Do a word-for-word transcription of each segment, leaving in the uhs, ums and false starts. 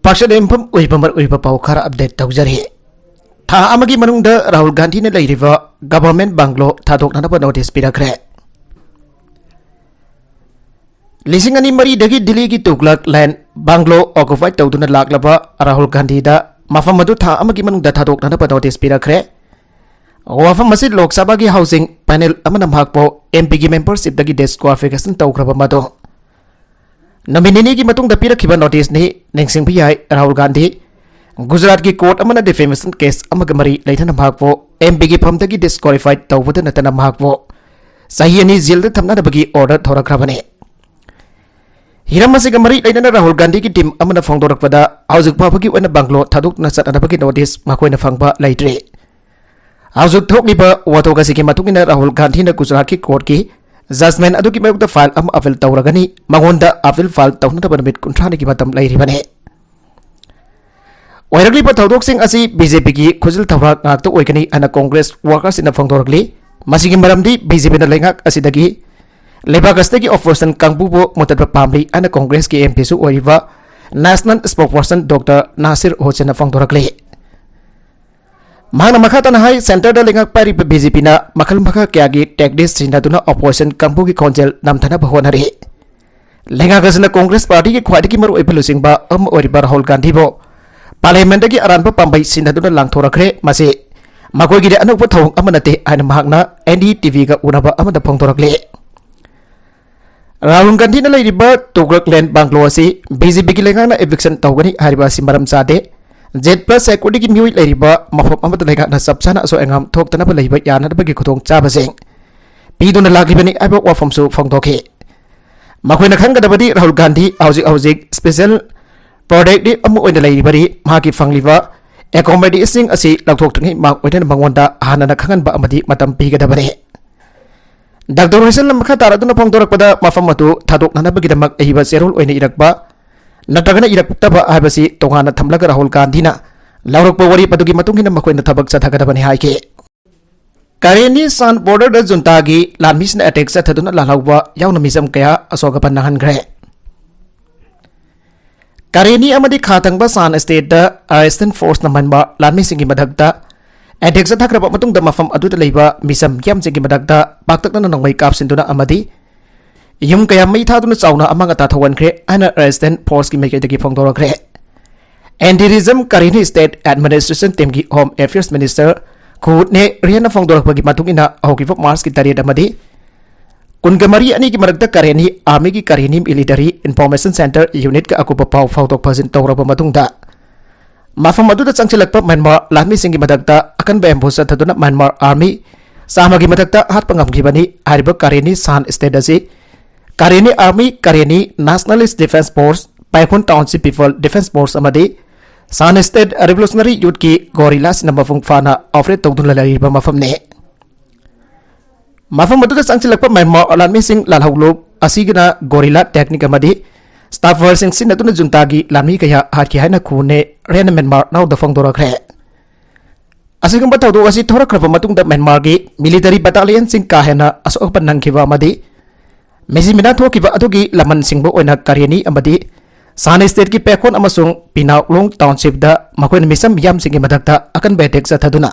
ꯄꯥꯛꯁꯗ ꯌꯨꯝꯐꯝ ꯑꯣꯏꯕ ꯃꯔꯨꯑꯣꯏꯕ ꯄꯥꯎ ꯈꯔ ꯑꯞꯗꯦꯠ ꯇꯧꯖꯔꯤ꯫ ꯊꯥ ꯑꯃꯒꯤ ꯃꯅꯨꯡꯗ ꯔꯥꯍꯨꯜ ꯒꯥꯟꯙꯤꯅ ꯂꯩꯔꯤꯕ ꯒꯚꯔꯟꯃꯦꯟꯠ ꯕꯪꯒ꯭ꯂꯣ ꯊꯥꯗꯣꯛꯅꯅꯕ ꯅꯣꯇꯤꯁ ꯄꯤꯔꯛꯈ꯭ꯔꯦ꯫ ꯂꯤꯁꯤꯡ ꯑꯅꯤ ꯃꯔꯤꯗꯒꯤ ꯗꯤꯜꯂꯤꯒꯤ ꯇꯨꯒ꯭ꯂꯛ ꯂꯦꯟ ꯕꯪꯒ꯭ꯂꯣ ꯑꯣꯀꯨꯄꯥꯏ ꯇꯧꯗꯨꯅ ꯂꯥꯛꯂꯕ ꯔꯥꯍꯨꯜ ꯒꯥꯟꯙꯤꯗ ꯃꯐꯝ ꯑꯗꯨ ꯊꯥ ꯑꯃꯒꯤ ꯃꯅꯨꯡꯗ ꯊꯥꯗꯣꯛꯅꯅꯕ ꯅꯣꯇꯤꯁ ꯄꯤꯔꯛꯈ꯭ꯔꯦ꯫ ꯋꯥꯐꯝ ꯑꯁꯤ ꯂꯣꯛ ꯁꯚꯥꯒꯤ ꯍꯥꯎꯁꯤꯡ ꯄꯦꯅꯦꯜ ꯑꯃꯅ ꯃꯍꯥꯛꯄꯨ ꯑꯦꯝ ꯄꯤꯒꯤ ꯃꯦꯝꯕꯔꯁꯤꯞꯇꯒꯤ ꯗꯤꯁꯀ꯭ꯋꯥꯂꯤꯐꯤꯀꯦꯁꯟ ꯇꯧꯈ꯭ꯔꯕ ꯃꯗꯨ ꯅꯨꯃꯤꯠ ꯅꯤꯅꯤꯒꯤ ꯃꯇꯨꯡꯗ ꯄꯤꯔꯛꯈꯤꯕ ꯅꯣꯇꯤꯁꯅꯤ꯫ ꯅꯤꯡꯁꯤꯡꯕ ꯌꯥꯏ, ꯔꯥꯍꯨꯜ ꯒꯥꯟꯙꯤ ꯒꯨꯖꯔꯥꯠꯀꯤ ꯀꯣꯔꯠ ꯑꯃꯅ ꯗꯤꯐꯦꯃꯦꯁꯟ ꯀꯦꯁ ꯑꯃꯒ ꯃꯔꯤ ꯂꯩꯅꯅ ꯃꯍꯥꯛꯄꯨ ꯑꯦꯝ ꯄꯤꯒꯤ ꯐꯝꯗꯒꯤ ꯗꯤꯁꯀ꯭ꯋꯥꯂꯤꯐꯥꯏ ꯇꯧꯕꯗ ꯅꯠꯇꯅ ꯃꯍꯥꯛꯄꯨ ꯆꯍꯤ ꯑꯅꯤ ꯖꯦꯜꯗ ꯊꯝꯅꯅꯕꯒꯤ ꯑꯣꯔꯗꯔ ꯊꯣꯔꯛꯈ꯭ꯔꯕꯅꯤ꯫ ꯍꯤꯔꯝ ꯑꯁꯤꯒ ꯃꯔꯤ ꯂꯩꯅꯅ ꯔꯥꯍꯨꯜ ꯒꯥꯟꯙꯤꯒꯤ ꯇꯤꯝ ꯑꯃꯅ ꯐꯣꯡꯗꯣꯔꯛꯄꯗ, ꯍꯧꯖꯤꯛ ꯐꯥꯎꯕꯒꯤ ꯑꯣꯏꯅ ꯕꯪꯒ꯭ꯂꯣ ꯊꯥꯗꯣꯛꯇꯨꯅ ꯆꯠꯅꯅꯕꯒꯤ ꯅꯣꯇꯤꯁ ꯃꯈꯣꯏꯅ ꯐꯪꯕ ꯂꯩꯇ꯭ꯔꯤ꯫ ꯍꯧꯖꯤꯛ ꯊꯣꯛꯂꯤꯕ ꯋꯥꯊꯣꯛ ꯑꯁꯤꯒꯤ ꯃꯇꯨꯡ ꯏꯟꯅ ꯔꯥꯍꯨꯜ ꯒꯥꯟꯙꯤꯅ ꯒꯨꯖꯔꯥꯠꯀꯤ ꯀꯣꯔꯠꯀꯤ ꯖꯖꯃꯦꯟꯠ ꯑꯗꯨꯒꯤ ꯃꯥꯌꯣꯛꯇ ꯐꯥꯏꯜ ꯑꯃ ꯑꯄꯤꯜ ꯇꯧꯔꯒꯅꯤ꯫ ꯃꯉꯣꯟꯗ ꯑꯄꯤꯜ ꯐꯥꯏꯜ ꯇꯧꯅꯅꯕ ꯅꯨꯃꯤꯠ ꯀꯨꯟꯊ꯭ꯔꯥꯅꯤꯒꯤ ꯃꯇꯝ ꯂꯩꯔꯤꯕꯅꯤ꯫ ꯑꯣꯏꯔꯛꯂꯤꯕ ꯊꯧꯗꯣꯛꯁꯤꯡ ꯑꯁꯤ ꯕꯤ ꯖꯦ ꯄꯤꯒꯤ ꯈꯨꯖꯤꯜ ꯊꯧꯔꯥꯡ ꯉꯥꯛꯇ ꯑꯣꯏꯒꯅꯤ ꯍꯥꯏꯅ ꯀꯣꯡꯒ꯭ꯔꯦꯁ ꯋꯥꯔꯀꯔꯁꯤꯡꯅ ꯐꯣꯡꯗꯣꯔꯛꯂꯤ꯫ ꯃꯁꯤꯒꯤ ꯃꯔꯝꯗꯤ ꯕꯤ ꯖꯦ ꯄꯤꯅ ꯂꯩꯉꯥꯛ ꯑꯁꯤꯗꯒꯤ ꯂꯩꯕꯥꯛ ꯑꯁꯤꯗꯒꯤ ꯑꯣꯄꯣꯖꯤꯁꯟ ꯀꯥꯡꯕꯨꯕꯨ ꯃꯨꯠꯊꯠꯄ ꯄꯥꯝꯂꯤ ꯍꯥꯏꯅ ꯀꯣꯡꯒ꯭ꯔꯦꯁꯀꯤ ꯑꯦꯝ ꯄꯤꯁꯨ ꯑꯣꯏꯔꯤꯕ ꯅꯦꯁꯅꯦꯜ ꯁ꯭ꯄꯣꯛꯁꯄꯔꯁꯟ ꯗꯣꯛꯇꯔ ꯅꯥꯁꯤꯔ ꯍꯨꯁꯦꯟꯅ ꯐꯣꯡꯗꯣꯔꯛꯂꯤ꯫ ꯃꯍꯥꯛꯅ ꯃꯈꯥ ꯇꯥꯅ ꯍꯥꯏ, ꯁꯦꯟꯇꯔꯗ ꯂꯩꯉꯥꯛ ꯄꯥꯏꯔꯤꯕ ꯕꯤ ꯖꯦ ꯄꯤꯅ ꯃꯈꯜ ꯃꯈꯥ ꯀꯌꯥꯒꯤ ꯇꯦꯛꯇꯤꯛꯁ ꯁꯤꯖꯤꯟꯅꯗꯨꯅ ꯑꯣꯄꯣꯖꯤꯁꯟ ꯀꯥꯡꯕꯨꯒꯤ ꯈꯣꯟꯖꯦꯜ ꯅꯝꯊꯅꯕ ꯍꯣꯠꯅꯔꯤ꯫ ꯂꯩꯉꯥꯛ ꯑꯁꯤꯅ ꯀꯣꯡꯒ꯭ꯔꯦꯁ ꯄꯥꯔꯇꯤꯒꯤ ꯈ꯭ꯋꯥꯏꯗꯒꯤ ꯃꯔꯨꯑꯣꯏꯕ ꯂꯨꯆꯤꯡꯕ ꯑꯃ ꯑꯣꯏꯔꯤꯕ ꯔꯥꯍꯨꯜ ꯒꯥꯟꯙꯤꯕꯨ ꯄꯥꯔꯂꯤꯌꯥꯃꯦꯟꯠꯇꯒꯤ ꯑꯔꯥꯟꯕ ꯄꯥꯝꯕꯩ ꯁꯤꯖꯤꯟꯅꯗꯨꯅ ꯂꯥꯡꯊꯣꯔꯛꯈ꯭ꯔꯦ꯫ ꯃꯁꯤ ꯃꯈꯣꯏꯒꯤꯗꯤ ꯑꯅꯧꯕ ꯊꯧꯑꯣꯡ ꯑꯃ ꯅꯠꯇꯦ ꯍꯥꯏꯅ ꯃꯍꯥꯛꯅ ꯑꯦꯟ ꯗꯤ ꯇꯤ ꯚꯤꯒ ꯎꯅꯕ ꯑꯃꯗ ꯐꯣꯡꯗꯣꯔꯛꯂꯤ꯫ ꯔꯥꯍꯨꯜ ꯒꯥꯟꯙꯤꯅ ꯂꯩꯔꯤꯕ ꯇꯨꯒ꯭ꯂꯛ ꯂꯦꯟ ꯕꯪꯒ꯭ꯂꯣ ꯑꯁꯤ ꯕꯤ ꯖꯦ ꯄꯤꯒꯤ ꯂꯩꯉꯥꯛꯅ ꯏꯚꯤꯛꯁꯟ ꯇꯧꯒꯅꯤ ꯍꯥꯏꯔꯤꯕ ꯑꯁꯤ ꯃꯔꯝ ꯆꯥꯗꯦ꯫ ꯖꯦꯠ ꯄ꯭ꯂꯁ ꯁꯦꯀ꯭ꯌꯨꯔꯤꯇꯤꯒꯤ ꯃꯤꯑꯣꯏ ꯂꯩꯔꯤꯕ ꯃꯐꯝ ꯑꯃꯗ ꯂꯩꯉꯥꯛꯅ ꯆꯞ ꯆꯥꯅ ꯑꯁꯣꯏ ꯑꯉꯥꯝ ꯊꯣꯛꯇꯅꯕ ꯂꯩꯕ ꯌꯥꯅꯅꯕꯒꯤ ꯈꯨꯗꯣꯡꯆꯥꯕꯁꯤꯡ ꯄꯤꯗꯨꯅ ꯂꯥꯛꯂꯤꯕꯅꯤ ꯍꯥꯏꯕ ꯋꯥꯐꯝꯁꯨ ꯐꯣꯡꯗꯣꯛꯈꯤ꯫ ꯃꯈꯣꯏꯅ ꯈꯪꯒꯗꯕꯗꯤ ꯔꯥꯍꯨꯜ ꯒꯥꯟꯙꯤ ꯍꯧꯖꯤꯛ ꯍꯧꯖꯤꯛ ꯁ꯭ꯄꯦꯁꯦꯜ ꯄ꯭ꯔꯣꯇꯦꯛꯇꯤꯚ ꯑꯃ ꯑꯣꯏꯅ ꯂꯩꯔꯤꯕꯅꯤ꯫ ꯃꯍꯥꯛꯀꯤ ꯐꯪꯂꯤꯕ ꯑꯦꯀꯣꯃꯣꯗꯦꯁꯟꯁꯤꯡ ꯑꯁꯤ ꯂꯧꯊꯣꯛꯇ꯭ꯔꯤꯉꯩ ꯃꯃꯥꯡ ꯑꯣꯏꯅ ꯃꯉꯣꯟꯗ ꯍꯥꯟꯅꯅ ꯈꯪꯍꯟꯕ ꯑꯃꯗꯤ ꯃꯇꯝ ꯄꯤꯒꯗꯕꯅꯤ꯫ ꯗꯥꯛꯇꯔ ꯍꯨꯏꯁꯟꯅ ꯃꯈꯥ ꯇꯥꯔꯗꯨꯅ ꯐꯣꯡꯗꯣꯔꯛꯄꯗ, ꯃꯐꯝ ꯑꯗꯨ ꯊꯥꯗꯣꯛꯅꯅꯕꯒꯤꯗꯃꯛ ꯑꯏꯕ ꯆꯦꯔꯣꯜ ꯑꯣꯏꯅ ꯏꯔꯛꯄ ꯅꯠꯇ꯭ꯔꯒꯅ ꯏꯔꯛꯇꯕ ꯍꯥꯏꯕꯁꯤ ꯇꯣꯉꯥꯟꯅ ꯊꯝꯂꯒ ꯔꯥꯍꯨꯜ ꯒꯥꯟꯙꯤꯅ ꯂꯧꯔꯛꯄ ꯋꯥꯔꯦꯞ ꯑꯗꯨꯒꯤ ꯃꯇꯨꯡ ꯏꯟꯅ ꯃꯈꯣꯏꯅ ꯊꯕꯛ ꯆꯠꯊꯒꯗꯕꯅꯤ ꯍꯥꯏꯈꯤ꯫ ꯀꯔꯦꯟꯅꯤ ꯁꯥꯟ ꯕꯣꯔꯗꯔꯗ ꯖꯨꯟꯇꯥꯒꯤ ꯂꯥꯟꯃꯤꯁꯤꯡꯅ ꯑꯦꯇꯦꯛ ꯆꯠꯊꯗꯨꯅ ꯂꯥꯜꯍꯧꯕ ꯌꯥꯎꯅ ꯃꯤꯆꯝ ꯀꯌꯥ ꯑꯁꯣꯛ ꯑꯄꯟ ꯅꯪꯍꯟꯈ꯭ꯔꯦ꯫ ꯀꯔꯦꯅꯤ ꯑꯃꯗꯤ ꯈꯥ ꯊꯪꯕ ꯁꯥꯟ ꯁ꯭ꯇꯦꯠꯇ ꯑꯥꯔ ꯑꯦꯁ ꯑꯦꯟ ꯐꯣꯔꯁꯅ ꯃ꯭ꯌꯥꯟꯃꯥꯔ ꯂꯥꯟꯃꯤꯁꯤꯡꯒꯤ ꯃꯊꯛꯇ ꯑꯦꯇꯦꯛ ꯆꯠꯊꯈ꯭ꯔꯕ ꯃꯇꯨꯡꯗ, ꯃꯐꯝ ꯑꯗꯨꯗ ꯂꯩꯕ ꯃꯤꯆꯝ ꯃꯤꯌꯥꯝꯁꯤꯡꯒꯤ ꯃꯊꯛꯇ ꯄꯥꯛꯇꯛꯅꯅ ꯅꯣꯡꯃꯩ ꯀꯥꯞꯁꯤꯟꯗꯨꯅ ꯑꯃꯗꯤ ꯌꯨꯝ ꯀꯌꯥ ꯃꯩ ꯊꯥꯗꯨꯅ ꯆꯥꯎꯅ ꯑꯃꯥꯡ ꯑꯇꯥ ꯊꯣꯛꯍꯟꯈ꯭ꯔꯦ ꯍꯥꯏꯅ ꯑꯥꯔ ꯑꯦꯁ ꯑꯦꯟ ꯐꯣꯔꯁꯀꯤ ꯃꯥꯏꯀꯩꯗꯒꯤ ꯐꯣꯡꯗꯣꯔꯛꯈ꯭ꯔꯦ꯫ ꯑꯦꯟꯇꯤ ꯇꯦꯔꯣꯔꯤꯖꯝ ꯀꯔꯦꯅꯤ ꯁ꯭ꯇꯦꯠ ꯑꯦꯗꯃꯤꯅꯤꯁꯇ꯭ꯔꯦꯁꯟ ꯇꯤꯝꯒꯤ ꯍꯣꯝ ꯑꯦꯐꯤꯌꯔꯁ ꯃꯤꯅꯤꯁꯇꯔ ꯈꯨ ꯅꯦ ꯔꯦꯟꯅ ꯐꯣꯡꯗꯣꯔꯛꯄꯒꯤ ꯃꯇꯨꯡ ꯏꯟꯅ, ꯍꯧꯈꯤꯕ ꯃꯥꯔꯆꯀꯤ ꯇꯔꯦꯠ ꯑꯃꯗꯤ ꯀꯨꯟꯒ ꯃꯔꯤ ꯑꯅꯤꯒꯤ ꯃꯔꯛꯇ ꯀꯔꯦꯅꯤ ꯑꯥꯔꯃꯤꯒꯤ ꯀꯔꯦꯅꯤ ꯃꯤꯂꯤꯇꯔꯤ ꯏꯟꯐꯣꯔꯃꯦꯁꯟ ꯁꯦꯟꯇꯔ ꯌꯨꯅꯤꯠꯀ ꯑꯀꯨꯞꯄ ꯄꯥꯎ ꯐꯥꯎꯗꯣꯛ ꯐꯥꯎꯖꯤꯟ ꯇꯧꯔꯕ ꯃꯇꯨꯡꯗ, ꯃꯐꯝ ꯑꯗꯨꯗ ꯆꯪꯁꯤꯜꯂꯛꯄ ꯃ꯭ꯌꯥꯟꯃꯥꯔ ꯂꯥꯟꯃꯤꯁꯤꯡꯒꯤ ꯃꯊꯛꯇ ꯑꯀꯟꯕ ꯑꯦꯝꯕꯨꯁ ꯆꯠꯊꯗꯨꯅ ꯃ꯭ꯌꯥꯟꯃꯥꯔ ꯑꯥꯔꯃꯤ ꯆꯥꯝꯃꯒꯤ ꯃꯊꯛꯇ ꯍꯥꯠꯄ ꯉꯝꯈꯤꯕꯅꯤ꯫ ꯍꯥꯏꯔꯤꯕ ꯀꯔꯦꯅꯤ ꯁꯥꯟ ꯁ꯭ꯇꯦꯠ ꯑꯁꯤ Karenni army, Karenni nationalities defence force, Pekhon township people defence force ꯑꯃꯗꯤ ꯁꯥꯟ ꯁ꯭ꯇꯦꯠ ꯔꯤꯚꯣꯂꯨꯁꯅꯔꯤ ꯌꯨꯠꯀꯤ ꯒꯣꯔꯤꯂꯥꯁꯤꯡꯅ ꯃꯄꯨꯡ ꯐꯥꯅ ꯑꯣꯄꯔꯦꯠ ꯇꯧꯗꯨꯅ ꯂꯩꯔꯤꯕ ꯃꯐꯝꯅꯤ꯫ ꯃꯐꯝ ꯑꯗꯨꯗ ꯆꯪꯁꯤꯜꯂꯛꯄ ꯃ꯭ꯌꯥꯟꯃꯥꯔ ꯂꯥꯟꯃꯤꯁꯤꯡ ꯂꯥꯜꯍꯧꯂꯨꯞ ꯑꯁꯤꯒꯤꯅ ꯒꯣꯔꯤꯂꯥ ꯇꯦꯛꯅꯤꯛ ꯑꯃꯗꯤ ꯁ꯭ꯅꯥꯏꯄꯔꯁꯤꯡ ꯁꯤꯖꯤꯟꯅꯗꯨꯅ ꯖꯨꯟꯇꯥꯒꯤ ꯂꯥꯟꯃꯤ ꯀꯌꯥ ꯍꯥꯠꯈꯤ ꯍꯥꯏꯅ ꯈꯨ ꯅꯦ ꯔꯦꯟꯅ ꯃ꯭ꯌꯥꯟꯃꯥꯔ ꯅꯥꯎꯗ ꯐꯣꯡꯗꯣꯔꯛꯈ꯭ꯔꯦ꯫ ꯑꯁꯤꯒꯨꯝꯕ ꯊꯧꯗꯣꯛ ꯑꯁꯤ ꯊꯣꯔꯛꯈ꯭ꯔꯕ ꯃꯇꯨꯡꯗ ꯃ꯭ꯌꯥꯟꯃꯥꯔꯒꯤ ꯃꯤꯂꯤꯇꯔꯤ ꯕꯠꯇꯥꯂꯤꯌꯟꯁꯤꯡ ꯀꯥ ꯍꯦꯟꯅ ꯑꯁꯣꯛ ꯑꯄꯟ ꯅꯪꯈꯤꯕ ꯑꯃꯗꯤ ꯃꯤꯁꯤ ꯃꯤꯅꯥ ꯊꯣꯛꯈꯤꯕ ꯑꯗꯨꯒꯤ ꯂꯃꯟ ꯁꯤꯡꯕ ꯑꯣꯏꯅ ꯀꯔꯦꯅꯤ ꯑꯃꯗꯤ ꯁꯥꯟ ꯁ꯭ꯇꯦꯠꯀꯤ ꯄꯦꯈꯣꯟ ꯑꯃꯁꯨꯡ ꯄꯤꯅꯥꯎꯂꯣꯡ ꯇꯥꯎꯟꯁꯤꯞꯇ ꯃꯈꯣꯏꯅ ꯃꯤꯆꯝ ꯃꯤꯌꯥꯝꯁꯤꯡꯒꯤ ꯃꯊꯛꯇ ꯑꯀꯟꯕ ꯑꯦꯇꯦꯛ ꯆꯠꯊꯗꯨꯅ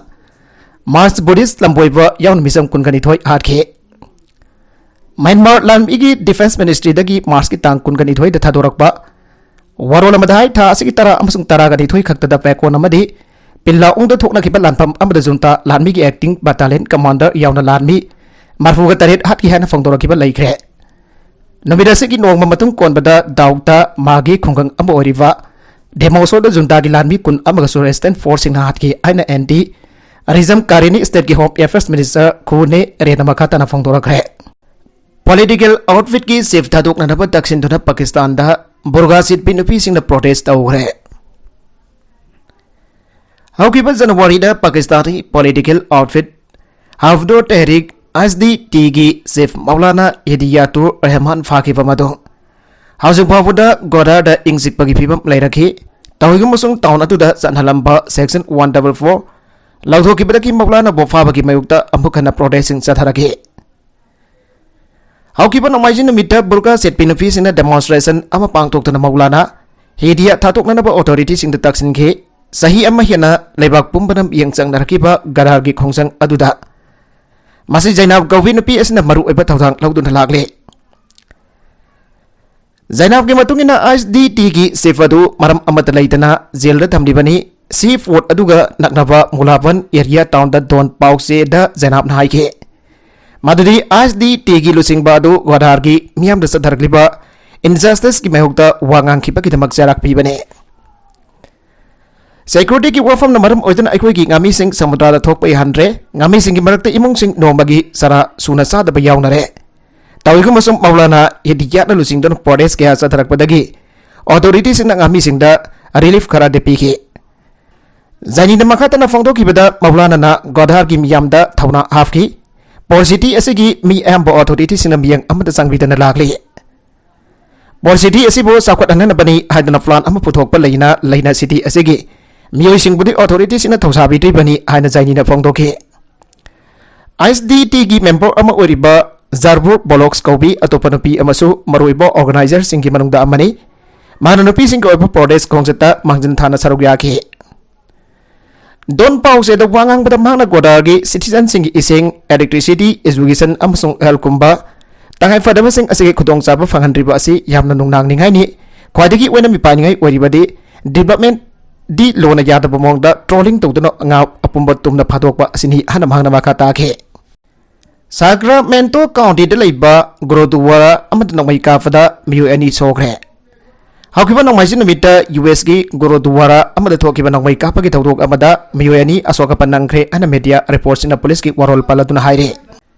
ꯃꯥꯔꯁ ꯕꯨꯗꯤꯁ ꯂꯝꯕꯣꯏꯕ ꯌꯥꯎꯅ ꯃꯤꯆꯝ ꯀꯨꯟꯒ ꯅꯤꯊꯣꯏ ꯍꯥꯠꯈꯤ꯫ ꯃ꯭ꯌꯥꯟꯃꯥꯔ ꯂꯥꯟꯃꯤꯒꯤ ꯗꯤꯐꯦꯟꯁ ꯃꯤꯅꯤꯁꯇ꯭ꯔꯤꯗꯒꯤ ꯃꯥꯔꯁꯀꯤ ꯇꯥꯡ ꯀꯨꯟꯒ ꯅꯤꯊꯣꯏꯗ ꯊꯥꯗꯣꯔꯛꯄ ꯋꯥꯔꯣꯜ ꯑꯃꯗ ꯍꯥꯏ, ꯊꯥ ꯑꯁꯤꯒꯤ ꯇꯔꯥ ꯑꯃꯁꯨꯡ ꯇꯔꯥꯒ ꯅꯤꯊꯣꯏ ꯈꯛꯇꯗ ꯄꯦꯀꯣꯟ ꯑꯃꯗꯤ ꯄꯤꯟꯂꯥꯎꯡꯗ ꯊꯣꯛꯅꯈꯤꯕ ꯂꯥꯟꯐꯝ ꯑꯃꯗ ꯖꯨꯟꯇꯥ ꯂꯥꯟꯃꯤꯒꯤ ꯑꯦꯛꯇꯤꯡ ꯕꯠꯇꯥꯂꯤꯌꯟ ꯀꯃꯥꯟꯗꯔ ꯌꯥꯎꯅ ꯂꯥꯟꯃꯤ ꯃꯔꯐꯨꯒ ꯇꯔꯦꯠ ꯍꯥꯠꯈꯤ ꯍꯥꯏꯅ ꯐꯣꯡꯗꯣꯔꯛꯈꯤꯕ ꯂꯩꯈ꯭ꯔꯦ꯫ ꯅꯨꯃꯤꯠ ꯑꯁꯤꯒꯤ ꯅꯣꯡꯃ ꯃꯇꯨꯡ ꯀꯣꯟꯕꯗ ꯗꯥꯎꯇ ꯃꯥꯒꯤ ꯈꯨꯡꯒꯪ ꯑꯃ ꯑꯣꯏꯔꯤꯕ ꯗꯦꯃꯣꯁꯣꯗ ꯖꯨꯟꯇꯥꯒꯤ ꯂꯥꯟꯃꯤ ꯀꯨꯟ ꯑꯃꯒꯁꯨ ꯔꯦꯁꯤꯁꯇꯦꯟꯁ ꯐꯣꯔꯁꯁꯤꯡꯅ ꯍꯥꯠꯈꯤ ꯍꯥꯏꯅ ꯑꯦꯟꯇꯤ ꯇꯦꯔꯣꯔꯤꯖꯝ ꯀꯔꯦꯅꯤ ꯁ꯭ꯇꯦꯠꯀꯤ ꯍꯣꯝ ꯑꯦꯐꯤꯌꯔꯁ ꯃꯤꯅꯤꯁꯇꯔ ꯈꯨ ꯅꯦ ꯔꯦꯟꯅ ꯃꯈꯥ ꯇꯥꯅ ꯐꯣꯡꯗꯣꯔꯛꯈ꯭ꯔꯦ꯫ ꯄꯣꯂꯤꯇꯤꯀꯦꯜ ꯑꯥꯎꯠꯐꯤꯠꯀꯤ ꯆꯤꯐ ꯊꯥꯗꯣꯛꯅꯅꯕ ꯇꯛꯁꯤꯟꯗꯨꯅ ꯄꯥꯀꯤꯁꯇꯥꯟꯗ ꯕꯨꯔꯒꯥ ꯁꯦꯠꯄꯤ ꯅꯨꯄꯤꯁꯤꯡꯅ ꯄ꯭ꯔꯣꯇꯦꯁ ꯇꯧꯈ꯭ꯔꯦ꯫ ꯍꯧꯈꯤꯕ ꯖꯅꯋꯥꯔꯤꯗ ꯄꯥꯀꯤꯁꯇꯥꯟꯒꯤ ꯄꯣꯂꯤꯇꯤꯀꯦꯜ ꯑꯥꯎꯠꯐꯤꯠ ꯍꯐꯗꯣ ꯇꯦꯍꯔꯤꯛ, ꯑꯦꯁ ꯗꯤ ꯇꯤꯒꯤ ꯆꯤꯐ ꯃꯧꯂꯥꯅꯥ ꯍꯤꯗꯤꯌꯥꯇꯨꯔ ꯔꯍꯃꯥꯟ ꯐꯥꯈꯤꯕ ꯃꯇꯨꯡ, ꯍꯧꯖꯤꯛ ꯐꯥꯎꯕꯗ ꯒ꯭ꯋꯥꯗꯥꯔꯗ ꯏꯪ ꯆꯤꯛꯄꯒꯤ ꯐꯤꯕꯝ ꯂꯩꯔꯛꯈꯤ꯫ ꯇꯧꯏꯒꯨꯝꯕꯁꯨꯡ ꯇꯥꯎꯟ ꯑꯗꯨꯗ ꯆꯠꯅꯍꯜꯂꯝꯕ ꯁꯦꯛꯁꯟ ꯋꯥꯟ ꯗꯕꯜ ꯐꯣꯔ ꯂꯧꯊꯣꯛꯈꯤꯕꯗꯒꯤ ꯃꯧꯂꯥꯅꯥꯕꯨ ꯐꯥꯕꯒꯤ ꯃꯥꯌꯣꯛꯇ ꯑꯃꯨꯛ ꯍꯟꯅ ꯄ꯭ꯔꯣꯇꯦꯁꯁꯤꯡ ꯆꯠꯊꯔꯛꯈꯤ꯫ ꯍꯧꯈꯤꯕ ꯅꯣꯡꯃꯥꯏꯖꯤꯡ ꯅꯨꯃꯤꯠꯇ ꯕꯨꯔꯀꯥ ꯁꯦꯠꯄꯤ ꯅꯨꯄꯤꯁꯤꯡꯅ ꯗꯦꯃꯣꯟꯁꯇ꯭ꯔꯦꯁꯟ ꯑꯃ ꯄꯥꯡꯊꯣꯛꯇꯨꯅ ꯃꯧꯂꯥꯅꯥ ꯍꯤꯗꯤꯌꯥ ꯊꯥꯗꯣꯛꯅꯅꯕ ꯑꯣꯊꯣꯔꯤꯇꯤꯁꯤꯡꯗ ꯇꯥꯛꯁꯤꯟꯈꯤ꯫ ꯆꯍꯤ ꯑꯃ ꯍꯦꯟꯅ ꯂꯩꯕꯥꯛ ꯄꯨꯝꯕꯗ ꯃꯤꯠꯌꯦꯡ ꯆꯪꯅꯔꯛꯈꯤꯕ ꯒꯗꯥꯔꯒꯤ ꯈꯣꯡꯖꯪ ꯑꯗꯨꯗ ꯃꯁꯤ ꯖꯩꯅꯥꯕ ꯀꯧꯕꯤ ꯅꯨꯄꯤ ꯑꯁꯤꯅ ꯃꯔꯨꯑꯣꯏꯕ ꯊꯧꯗꯥꯡ ꯂꯧꯗꯨꯅ ꯂꯥꯛꯂꯤ꯫ ꯖꯩꯅꯥꯕꯒꯤ ꯃꯇꯨꯡ ꯏꯟꯅ, ꯑꯥꯏ ꯑꯦꯁ ꯗꯤ ꯇꯤꯒꯤ ꯆꯤꯐ ꯑꯗꯨ ꯃꯔꯝ ꯑꯃꯠꯇ ꯂꯩꯇꯅ ꯖꯦꯜꯗ ꯊꯝꯂꯤꯕꯅꯤ꯫ ꯁꯤ ꯄꯣꯔꯠ ꯑꯗꯨꯒ ꯅꯛꯅꯕ ꯃꯨꯂꯥꯕꯟ ꯑꯦꯔꯤꯌꯥ ꯇꯥꯎꯟꯗ ꯗꯣꯟ ꯄꯥꯎꯆꯦꯗ ꯖꯩꯅꯥꯕꯅ ꯍꯥꯏꯈꯤ ꯃꯗꯨꯗꯤ ꯑꯥꯏ ꯑꯦꯁ ꯗꯤ ꯇꯤꯒꯤ ꯂꯨꯆꯤꯡꯕ ꯑꯗꯨ ꯒ꯭ꯋꯥꯗꯥꯔꯒꯤ ꯃꯤꯌꯥꯝꯗ ꯆꯠꯊꯔꯛꯂꯤꯕ ꯏꯟꯖꯁꯇꯤꯁꯀꯤ ꯃꯥꯌꯣꯛꯇ ꯋꯥ ꯉꯥꯡꯈꯤꯕꯒꯤꯗꯃꯛ ꯆꯩꯔꯥꯛ ꯄꯤꯕꯅꯤ꯫ ꯁꯦꯀ꯭ꯌꯨꯔꯤꯇꯤꯒꯤ ꯋꯥꯐꯝꯅ ꯃꯔꯝ ꯑꯣꯏꯗꯨꯅ ꯑꯩꯈꯣꯏꯒꯤ ꯉꯥꯃꯤꯁꯤꯡ ꯁꯃꯨꯗ꯭ꯔꯗ ꯊꯣꯛꯄ ꯌꯥꯍꯟꯗ꯭ꯔꯦ꯫ ꯉꯥꯃꯤꯁꯤꯡꯒꯤ ꯃꯔꯛꯇ ꯏꯃꯨꯡꯁꯤꯡ ꯅꯣꯡꯃꯒꯤ ꯆꯔꯥ ꯁꯨꯅ ꯆꯥꯗꯕ ꯌꯥꯎꯅꯔꯦ꯫ ꯇꯧꯏꯒꯨꯝꯕꯁꯨꯡ ꯃꯧꯂꯥꯅꯥ ꯍꯤꯗꯤꯌꯥꯠꯅ ꯂꯨꯆꯤꯡꯗꯨꯅ ꯄ꯭ꯔꯣꯇꯦꯁ ꯀꯌꯥ ꯆꯠꯊꯔꯛꯄꯗꯒꯤ ꯑꯣꯊꯣꯔꯤꯇꯤꯁꯤꯡꯅ ꯉꯥꯃꯤꯁꯤꯡꯗ ꯔꯤꯂꯤꯐ ꯈꯔꯗꯤ ꯄꯤꯈꯤ꯫ ꯖꯥꯏꯅꯤꯗ ꯃꯈꯥ ꯇꯥꯅ ꯐꯣꯡꯗꯣꯛꯈꯤꯕꯗ, ꯃꯧꯂꯥꯅꯥꯅ ꯒ꯭ꯋꯥꯗꯥꯔꯒꯤ ꯃꯤꯌꯥꯝꯗ ꯊꯧꯅꯥ ꯍꯥꯞꯈꯤ꯫ ꯄꯣꯔ ꯁꯤꯇꯤ ꯑꯁꯤꯒꯤ ꯃꯤ ꯑꯌꯥꯝꯕ ꯑꯣꯊꯣꯔꯤꯇꯤꯁꯤꯡꯅ ꯃꯤꯠꯌꯦꯡ ꯑꯃꯠꯇ ꯆꯪꯕꯤꯗꯅ ꯂꯥꯛꯂꯤ꯫ ꯄꯣꯔ ꯁꯤꯇꯤ ꯑꯁꯤꯕꯨ ꯆꯥꯎꯈꯠꯍꯟꯅꯕꯅꯤ ꯍꯥꯏꯗꯨꯅ ꯄ꯭ꯂꯥꯟ ꯑꯃ ꯄꯨꯊꯣꯛꯄ ꯂꯩꯅ ꯂꯩꯅ ꯁꯤꯇꯤ ꯑꯁꯤꯒꯤ ꯃꯤꯑꯣꯏꯁꯤꯡꯕꯨꯗꯤ ꯑꯣꯊꯣꯔꯤꯇꯤꯁꯤꯡꯅ ꯊꯧꯁꯥꯕꯤꯗ꯭ꯔꯤꯕꯅꯤ ꯍꯥꯏꯅ ꯖꯥꯏꯅꯤꯅ ꯐꯣꯡꯗꯣꯛꯈꯤ꯫ ꯑꯥꯏ ꯑꯦꯁ ꯗꯤ ꯇꯤꯒꯤ ꯃꯦꯝꯕꯔ ꯑꯃ ꯑꯣꯏꯔꯤꯕ ꯖꯥꯔꯕꯨꯔ ꯕꯣꯂꯣꯛꯁ ꯀꯧꯕꯤ ꯑꯇꯣꯞꯄ ꯅꯨꯄꯤ ꯑꯃꯁꯨ ꯃꯔꯨꯑꯣꯏꯕ ꯑꯣꯔꯒꯅꯥꯏꯖꯔꯁꯤꯡꯒꯤ ꯃꯅꯨꯡꯗ ꯑꯃꯅꯤ꯫ ꯃꯍꯥꯛꯅ ꯅꯨꯄꯤꯁꯤꯡꯒꯤ ꯑꯣꯏꯕ ꯄ꯭ꯔꯣꯇꯦꯁ ꯈꯣꯡꯆꯠꯇ ꯃꯥꯡꯖꯤꯟ ꯊꯥꯅ ꯁꯔꯨꯛ ꯌꯥꯈꯤ꯫ ꯗꯣꯟ ꯄꯥꯎꯆꯦꯗ ꯋꯥ ꯉꯥꯡꯕꯗ ꯃꯍꯥꯛꯅ ꯒ꯭ꯋꯥꯗꯥꯔꯒꯤ ꯁꯤꯇꯤꯖꯟꯁꯤꯡꯒꯤ ꯏꯁꯤꯡ, ꯏꯂꯦꯛꯇ꯭ꯔꯤꯁꯤꯇꯤ, ꯑꯦꯖꯨꯀꯦꯁꯟ ꯑꯃꯁꯨꯡ ꯍꯦꯜꯊꯀꯨꯝꯕ ꯇꯉꯥꯏꯐꯗꯕꯁꯤꯡ ꯑꯁꯤꯒꯤ ꯈꯨꯗꯣꯡꯆꯥꯕ ꯐꯪꯍꯟꯗ꯭ꯔꯤꯕ ꯑꯁꯤ ꯌꯥꯝꯅ ꯅꯨꯡꯅꯥꯡꯅꯤꯡꯉꯥꯏꯅꯤ꯫ ꯈ꯭ꯋꯥꯏꯗꯒꯤ ꯑꯣꯏꯅ ꯃꯤꯄꯥꯏꯅꯤꯡꯉꯥꯏ ꯑꯣꯏꯔꯤꯕꯗꯤ ꯗꯤꯕꯂꯞꯃꯦꯟꯗꯤ ꯂꯣꯅ ꯌꯥꯗꯕ ꯃꯑꯣꯡꯗ ꯇ꯭ꯔꯣꯂꯤꯡ ꯇꯧꯗꯨꯅ ꯉꯥ ꯑꯄꯨꯝꯕ ꯇꯨꯝꯅ ꯐꯥꯗꯣꯛꯄ ꯑꯁꯤꯅꯤ ꯍꯥꯏꯅ ꯃꯍꯥꯛꯅ ꯃꯈꯥ ꯇꯥꯈꯤ꯫ ꯁꯥꯀ꯭ꯔꯥꯃꯦꯟꯇꯣ ꯀꯥꯎꯟꯇꯤꯗ ꯂꯩꯕ ꯒꯨꯔꯨꯗꯨꯋꯥꯔꯥ ꯑꯃꯗ ꯅꯣꯡꯃꯩ ꯀꯥꯞꯄꯗ ꯃꯤꯑꯣꯏ ꯑꯅꯤ ꯁꯣꯛꯈ꯭ꯔꯦ꯫ ꯍꯧꯈꯤꯕ ꯅꯣꯡꯃꯥꯏꯖꯤꯡ ꯅꯨꯃꯤꯠꯇ ꯌꯨ ꯑꯦꯁꯀꯤ ꯒꯨꯔꯨꯗꯨꯋꯥꯔꯥ ꯑꯃꯗ ꯊꯣꯛꯈꯤꯕ ꯅꯣꯡꯃꯩ ꯀꯥꯞꯄꯒꯤ ꯊꯧꯗꯣꯛ ꯑꯃꯗ ꯃꯤꯑꯣꯏ ꯑꯅꯤ ꯑꯁꯣꯛ ꯑꯄꯟ ꯅꯪꯈ꯭ꯔꯦ ꯍꯥꯏꯅ ꯃꯦꯗꯤꯌꯥ ꯔꯤꯄꯣꯔꯠꯁꯤꯡꯅ ꯄꯨꯂꯤꯁꯀꯤ ꯋꯥꯔꯣꯜ ꯄꯜꯂꯗꯨꯅ ꯍꯥꯏꯔꯤ꯫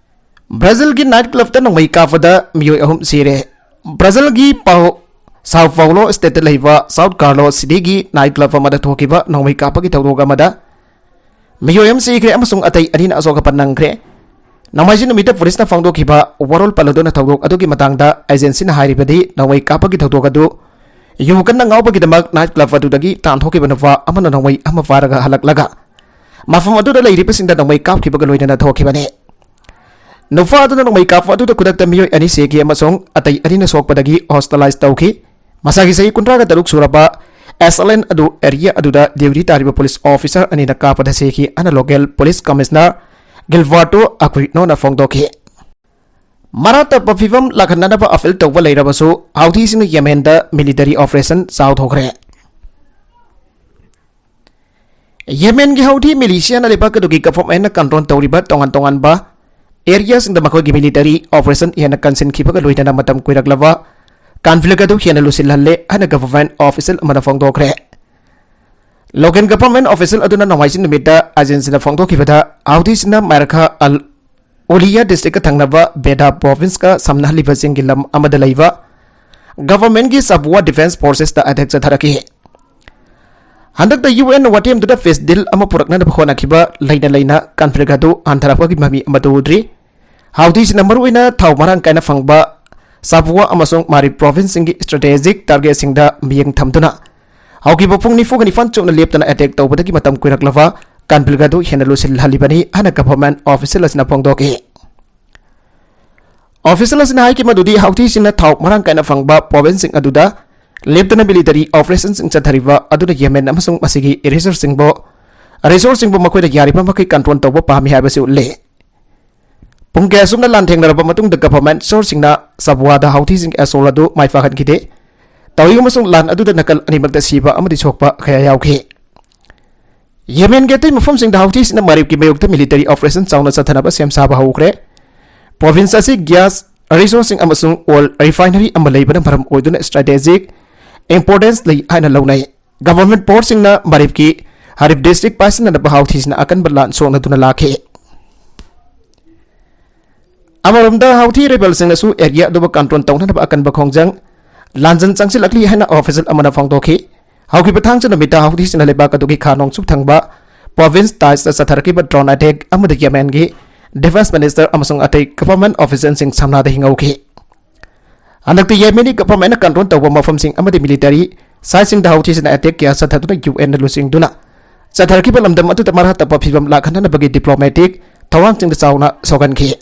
ꯕ꯭ꯔꯥꯖꯤꯜꯒꯤ ꯅꯥꯏꯠ ꯀ꯭ꯂꯕꯇ ꯅꯣꯡꯃꯩ ꯀꯥꯞꯄꯗ ꯃꯤꯑꯣꯏ ꯑꯍꯨꯝ ꯁꯤꯔꯦ꯫ ꯕ꯭ꯔꯥꯖꯤꯜꯒꯤ ꯄꯥꯎ-, ꯁꯥꯎ ꯄꯥꯎꯂꯣ ꯁ꯭ꯇꯦꯠꯇ ꯂꯩꯕ ꯁꯥꯎꯠ ꯀꯥꯔꯂꯣ ꯁꯤꯇꯤꯒꯤ ꯅꯥꯏꯠ ꯀ꯭ꯂꯕ ꯑꯃꯗ ꯊꯣꯛꯈꯤꯕ ꯅꯣꯡꯃꯩ ꯀꯥꯞꯄꯒꯤ ꯊꯧꯗꯣꯛ ꯑꯃꯗ ꯃꯤꯑꯣꯏ ꯑꯃ ꯁꯤꯈ꯭ꯔꯦ ꯑꯃꯁꯨꯡ ꯑꯇꯩ ꯑꯅꯤꯅ ꯑꯁꯣꯛ ꯑꯄꯟ ꯅꯪꯈ꯭ꯔꯦ꯫ ꯅꯣꯡꯃꯥꯏꯖꯤꯡ ꯅꯨꯃꯤꯠꯇ ꯄꯨꯂꯤꯁꯅ ꯐꯣꯡꯗꯣꯛꯈꯤꯕ ꯋꯥꯔꯣꯜ ꯄꯜꯂꯗꯨꯅ ꯊꯧꯗꯣꯛ ꯑꯗꯨꯒꯤ ꯃꯇꯥꯡꯗ ꯑꯦꯖꯦꯟꯁꯤꯅ ꯍꯥꯏꯔꯤꯕꯗꯤ ꯅꯣꯡꯃꯩ ꯀꯥꯞꯄꯒꯤ ꯊꯧꯗꯣꯛ ꯑꯗꯨ ꯌꯨ ꯀꯟꯅ ꯉꯥꯎꯕꯒꯤꯗꯃꯛ ꯅꯥꯏꯠ ꯀ꯭ꯂꯕ ꯑꯗꯨꯗꯒꯤ ꯇꯥꯟꯊꯣꯛꯈꯤꯕ ꯅꯨꯄꯥ ꯑꯃꯅ ꯅꯣꯡꯃꯩ ꯑꯃ ꯄꯥꯏꯔꯒ ꯍꯜꯂꯛꯂꯒ ꯃꯐꯝ ꯑꯗꯨꯗ ꯂꯩꯔꯤꯕꯁꯤꯡꯗ ꯅꯣꯡꯃꯩ ꯀꯥꯞꯈꯤꯕꯒ ꯂꯣꯏꯅꯅ ꯊꯣꯛꯈꯤꯕꯅꯤ꯫ ꯅꯨꯄꯥ ꯑꯗꯨꯅ ꯅꯣꯡꯃꯩ ꯀꯥꯞꯄ ꯑꯗꯨꯗ ꯈꯨꯗꯛꯇ ꯃꯤꯑꯣꯏ ꯑꯅꯤ ꯁꯤꯈꯤ ꯑꯃꯁꯨꯡ ꯑꯇꯩ ꯑꯅꯤꯅ ꯁꯣꯛꯄꯗꯒꯤ ꯍꯣꯁꯄꯤꯇꯥꯂꯥꯏꯖ ꯇꯧꯈꯤ꯫ ꯃꯁꯥꯒꯤ ꯆꯍꯤ ꯀꯨꯟꯊ꯭ꯔꯥꯒ ꯇꯔꯨꯛ ꯁꯨꯔꯕ ꯑꯦꯁ ꯑꯦꯜ ꯑꯦꯟ ꯑꯗꯨ ꯑꯦꯔꯤꯌꯥ ꯑꯗꯨꯗ ꯗ꯭ꯌꯨꯇꯤ ꯇꯥꯔꯤꯕ ꯄꯨꯂꯤꯁ ꯑꯣꯐꯤꯁꯔ ꯑꯅꯤꯅ ꯀꯥꯞꯄꯗ ꯁꯤꯈꯤ ꯍꯥꯏꯅ ꯂꯣꯀꯦꯜ ꯄꯨꯂꯤꯁ ꯀꯃꯤꯁꯅꯔ ꯒꯤꯜꯕꯥꯔꯇꯣ ꯑꯀ꯭ꯋꯤꯅꯣꯅ ꯐꯣꯡꯗꯣꯛꯈꯤ꯫ ꯃꯔꯥ ꯇꯞꯄ ꯐꯤꯕꯝ ꯂꯥꯛꯍꯟꯅꯅꯕ ꯑꯄꯤꯜ ꯇꯧꯕ ꯂꯩꯔꯕꯁꯨ, ꯍꯥꯎꯊꯤꯁꯤꯡꯅ ꯌꯦꯃꯦꯟꯗ ꯃꯤꯂꯤꯇꯔꯤ ꯑꯣꯄꯔꯦꯁꯟ ꯆꯥꯎꯊꯣꯛꯈ꯭ꯔꯦ꯫ ꯌꯦꯃꯦꯟꯒꯤ ꯍꯥꯎꯊꯤ ꯃꯤꯂꯤꯁꯤꯌꯥꯅ ꯂꯩꯕꯥꯛ ꯑꯗꯨꯒꯤ ꯒꯚꯔꯟꯃꯦꯟꯠꯅ ꯀꯟꯇ꯭ꯔꯣꯜ ꯇꯧꯔꯤꯕ ꯇꯣꯉꯥꯟ ꯇꯣꯉꯥꯟꯕ ꯑꯦꯔꯤꯌꯥꯁꯤꯡꯗ ꯃꯈꯣꯏꯒꯤ ꯃꯤꯂꯤꯇꯔꯤ ꯑꯣꯄꯔꯦꯁꯟ ꯍꯦꯟꯅ ꯀꯟꯁꯤꯟꯈꯤꯕꯒ ꯂꯣꯏꯅꯅ ꯃꯇꯝ ꯀꯨꯏꯔꯛꯂꯕ ꯀꯟꯐ꯭ꯂꯤꯛ ꯑꯗꯨ ꯍꯦꯟꯅ ꯂꯨꯁꯤꯜꯍꯜꯂꯦ ꯍꯥꯏꯅ ꯒꯚꯔꯟꯃꯦꯟꯠ ꯑꯣꯐꯤꯁꯤꯌꯦꯜ ꯑꯃꯅ ꯐꯣꯡꯗꯣꯛꯈ꯭ꯔꯦ꯫ ꯂꯣꯀꯦꯜ ꯒꯚꯔꯟꯃꯦꯟꯠ ꯑꯣꯐꯤꯁꯤꯌꯦꯜ ꯑꯗꯨꯅ ꯅꯣꯡꯃꯥꯏꯖꯤꯡ ꯅꯨꯃꯤꯠꯇ ꯑꯦꯖꯦꯟꯁꯤꯅ ꯐꯣꯡꯗꯣꯛꯈꯤꯕꯗ, ꯍꯥꯎꯊꯤꯁꯤꯡꯅ ꯃꯥꯏꯔꯈꯥ ꯑꯜ ꯑꯣꯂꯤꯌꯥ ꯗꯤꯁꯇ꯭ꯔꯤꯛꯀ ꯊꯪꯅꯕ ꯕꯦꯗꯥ ꯄ꯭ꯔꯣꯚꯤꯟꯁꯀ ꯁꯝꯅꯍꯜꯂꯤꯕ ꯆꯤꯡꯒꯤ ꯂꯝ ꯑꯃꯗ ꯂꯩꯕ ꯒꯚꯔꯟꯃꯦꯟꯠꯀꯤ ꯁꯥꯕꯨꯋꯥ ꯗꯤꯐꯦꯟꯁ ꯐꯣꯔꯁꯦꯁꯇ ꯑꯦꯇꯦꯛ ꯆꯠꯊꯔꯛꯈꯤ꯫ ꯍꯟꯗꯛꯇ ꯌꯨ ꯑꯦꯟꯅ ꯋꯥꯇꯦꯝꯗꯨꯗ ꯄꯤꯁ ꯗꯤꯜ ꯑꯃ ꯄꯨꯔꯛꯅꯅꯕ ꯍꯣꯠꯅꯈꯤꯕ ꯂꯩꯅ ꯂꯩꯅ ꯀꯟꯐ꯭ꯂꯤꯛ ꯑꯗꯨ ꯍꯟꯊꯔꯛꯄꯒꯤ ꯃꯃꯤ ꯑꯃꯠꯇ ꯎꯗ꯭ꯔꯤ꯫ ꯍꯥꯎꯊꯤꯁꯤꯅ ꯃꯔꯨꯑꯣꯏꯅ ꯊꯥꯎ ꯃꯔꯥꯡ ꯀꯥꯏꯅ ꯐꯪꯕ ꯁꯥꯕꯨꯋꯥ ꯑꯃꯁꯨꯡ ꯃꯥꯔꯤꯞ ꯄ꯭ꯔꯣꯚꯤꯟꯁꯁꯤꯡꯒꯤ ꯏꯁꯇ꯭ꯔꯦꯇꯦꯖꯤꯛ ꯇꯥꯔꯒꯦꯠꯁꯤꯡꯗ ꯃꯤꯠꯌꯦꯡ ꯊꯝꯗꯨꯅ ꯍꯧꯈꯤꯕ ꯄꯨꯡ ꯅꯤꯐꯨꯒ ꯅꯤꯄꯥꯟ ꯆꯨꯞꯅ ꯂꯦꯞꯇꯅ ꯑꯦꯇꯦꯛ ꯇꯧꯕꯗꯒꯤ ꯃꯇꯝ ꯀꯨꯏꯔꯛꯂꯕ ꯀꯟꯐ꯭ꯂꯤꯛ ꯑꯗꯨ ꯍꯦꯟꯅ ꯂꯨꯁꯤꯜꯍꯜꯂꯤꯕꯅꯤ ꯍꯥꯏꯅ ꯒꯚꯔꯟꯃꯦꯟꯠ ꯑꯣꯐꯤꯁꯤꯌꯦꯜ ꯑꯁꯤꯅ ꯐꯣꯡꯗꯣꯛꯈꯤ꯫ ꯑꯣꯐꯤꯁꯤꯌꯦꯜ ꯑꯁꯤꯅ ꯍꯥꯏꯈꯤ ꯃꯗꯨꯗꯤ ꯍꯥꯎꯊꯤꯁꯤꯡꯅ ꯊꯥꯎ ꯃꯔꯥꯡ ꯀꯥꯏꯅ ꯐꯪꯕ ꯄ꯭ꯔꯣꯚꯤꯟꯁꯁꯤꯡ ꯑꯗꯨꯗ ꯂꯦꯞꯇꯅ ꯃꯤꯂꯤꯇꯔꯤ ꯑꯣꯄꯔꯦꯁꯟꯁꯤꯡ ꯆꯠꯊꯔꯤꯕ ꯑꯗꯨꯅ ꯌꯦꯃꯦꯟ ꯑꯃꯁꯨꯡ ꯃꯁꯤꯒꯤ ꯔꯤꯁꯣꯔꯁꯁꯤꯡꯕꯨ, ꯔꯤꯁꯣꯔꯁꯁꯤꯡꯕꯨ ꯃꯈꯣꯏꯅ ꯌꯥꯔꯤꯕ ꯃꯈꯩ ꯀꯟꯇ꯭ꯔꯣꯜ ꯇꯧꯕ ꯄꯥꯝꯃꯤ ꯍꯥꯏꯕꯁꯤ ꯎꯠꯂꯤ꯫ ꯄꯨꯡ ꯀꯌꯥ ꯆꯨꯞꯅ ꯂꯥꯟꯊꯦꯡꯅꯔꯕ ꯃꯇꯨꯡꯗ ꯒꯚꯔꯟꯃꯦꯟꯠ ꯁꯣꯔꯁꯁꯤꯡꯅ ꯁꯥꯕꯨꯋꯥꯗ ꯍꯥꯎꯊꯤꯁꯤꯡꯒꯤ ꯑꯦꯁꯣꯜ ꯑꯗꯨ ꯃꯥꯏ ꯄꯥꯛꯍꯟꯈꯤꯗꯦ꯫ ꯇꯧꯏꯒꯨꯝꯕꯁꯨꯡ ꯂꯥꯟ ꯑꯗꯨꯗ ꯅꯥꯀꯜ ꯑꯅꯤꯃꯛꯇ ꯁꯤꯕ ꯑꯃꯗꯤ ꯁꯣꯛꯄ ꯀꯌꯥ ꯌꯥꯎꯈꯤ꯫ ꯌꯦꯃꯦꯟꯒꯤ ꯑꯇꯩ ꯃꯐꯝꯁꯤꯡꯗ ꯍꯥꯎꯊꯤꯁꯤꯡꯅ ꯃꯥꯔꯤꯞꯀꯤ ꯃꯥꯌꯣꯛꯇ ꯃꯤꯂꯤꯇꯔꯤ ꯑꯣꯄꯔꯦꯁꯟ ꯆꯥꯎꯅ ꯆꯠꯊꯅꯕ ꯁꯦꯝ ꯁꯥꯕ ꯍꯧꯈ꯭ꯔꯦ꯫ ꯄ꯭ꯔꯣꯚꯤꯟꯁ ꯑꯁꯤ ꯒ꯭ꯌꯥꯁ ꯔꯤꯁꯣꯔꯁꯁꯤꯡ ꯑꯃꯁꯨꯡ ꯑꯣꯏꯜ ꯔꯤꯐꯥꯏꯅꯔꯤ ꯑꯃ ꯂꯩꯕꯅ ꯃꯔꯝ ꯑꯣꯏꯗꯨꯅ ꯏꯁꯇ꯭ꯔꯦꯇꯦꯖꯤꯛ ꯏꯝꯄꯣꯔꯇꯦꯟꯁ ꯂꯩ ꯍꯥꯏꯅ ꯂꯧꯅꯩ꯫ ꯒꯚꯔꯟꯃꯦꯟꯠ ꯐꯣꯔꯁꯁꯤꯡꯅ ꯃꯥꯔꯤꯞꯀꯤ ꯍꯥꯔꯤꯞ ꯗꯤꯁꯇ꯭ꯔꯤꯛ ꯄꯥꯏꯁꯤꯟꯅꯅꯕ ꯍꯥꯎꯊꯤꯁꯤꯡꯅ ꯑꯀꯟꯕ ꯂꯥꯟ ꯁꯣꯛꯅꯗꯨꯅ ꯂꯥꯛꯈꯤ꯫ ꯑꯃꯔꯣꯝꯗ, ꯍꯥꯎꯊꯤ ꯔꯦꯕꯦꯜꯁꯤꯡꯅꯁꯨ ꯑꯦꯔꯤꯌꯥ ꯑꯗꯨꯕꯨ ꯀꯟꯇ꯭ꯔꯣꯜ ꯇꯧꯅꯅꯕ ꯑꯀꯟꯕ ꯈꯣꯡꯖꯪ ꯂꯥꯟꯖꯟ ꯆꯪꯁꯤꯜꯂꯛꯂꯤ ꯍꯥꯏꯅ ꯑꯣꯐꯤꯁꯤꯌꯦꯜ ꯑꯃꯅ ꯐꯣꯡꯗꯣꯛꯈꯤ꯫ ꯍꯧꯈꯤꯕ ꯊꯥꯡꯖ ꯅꯨꯃꯤꯠꯇ ꯍꯥꯎꯊꯤꯁꯤꯡꯅ ꯂꯩꯕꯥꯛ ꯑꯗꯨꯒꯤ ꯈꯥ ꯅꯣꯡꯆꯨꯞ ꯊꯪꯕ ꯄ꯭ꯔꯣꯚꯤꯟꯁ ꯇꯥꯏꯁꯇ ꯆꯠꯊꯔꯛꯈꯤꯕ ꯗ꯭ꯔꯣꯟ ꯑꯦꯇꯦꯛ ꯑꯃꯗ ꯌꯦꯃꯦꯟꯒꯤ ꯗꯤꯐꯦꯟꯁ ꯃꯤꯅꯤꯁꯇꯔ ꯑꯃꯁꯨꯡ ꯑꯇꯩ ꯒꯚꯔꯟꯃꯦꯟꯠ ꯑꯣꯐꯤꯁꯤꯌꯦꯜꯁꯤꯡ ꯁꯝꯅꯥꯗ ꯍꯤꯡꯍꯧꯈꯤ꯫ ꯍꯟꯗꯛꯇꯤ ꯌꯦꯃꯦꯟꯒꯤ ꯒꯚꯔꯟꯃꯦꯟꯠꯅ ꯀꯟꯇ꯭ꯔꯣꯜ ꯇꯧꯕ ꯃꯐꯝꯁꯤꯡ ꯑꯃꯗꯤ ꯃꯤꯂꯤꯇꯔꯤ ꯁꯥꯏꯠꯁꯤꯡꯗ ꯍꯥꯎꯊꯤꯁꯤꯡꯅ ꯑꯦꯇꯦꯛ ꯀꯌꯥ ꯆꯠꯊꯗꯨꯅ ꯌꯨ ꯑꯦꯟꯅ ꯂꯨꯆꯤꯡꯗꯨꯅ ꯆꯠꯊꯔꯛꯈꯤꯕ ꯂꯝꯗꯝ ꯑꯗꯨꯗ ꯃꯔꯥ ꯇꯞꯄ ꯐꯤꯕꯝ ꯂꯥꯛꯍꯟꯅꯅꯕꯒꯤ ꯗꯤꯄ꯭ꯂꯣꯃꯦꯇꯤꯛ ꯊꯧꯔꯥꯡꯁꯤꯡꯗ ꯆꯥꯎꯅ ꯁꯣꯛꯍꯟꯈꯤ꯫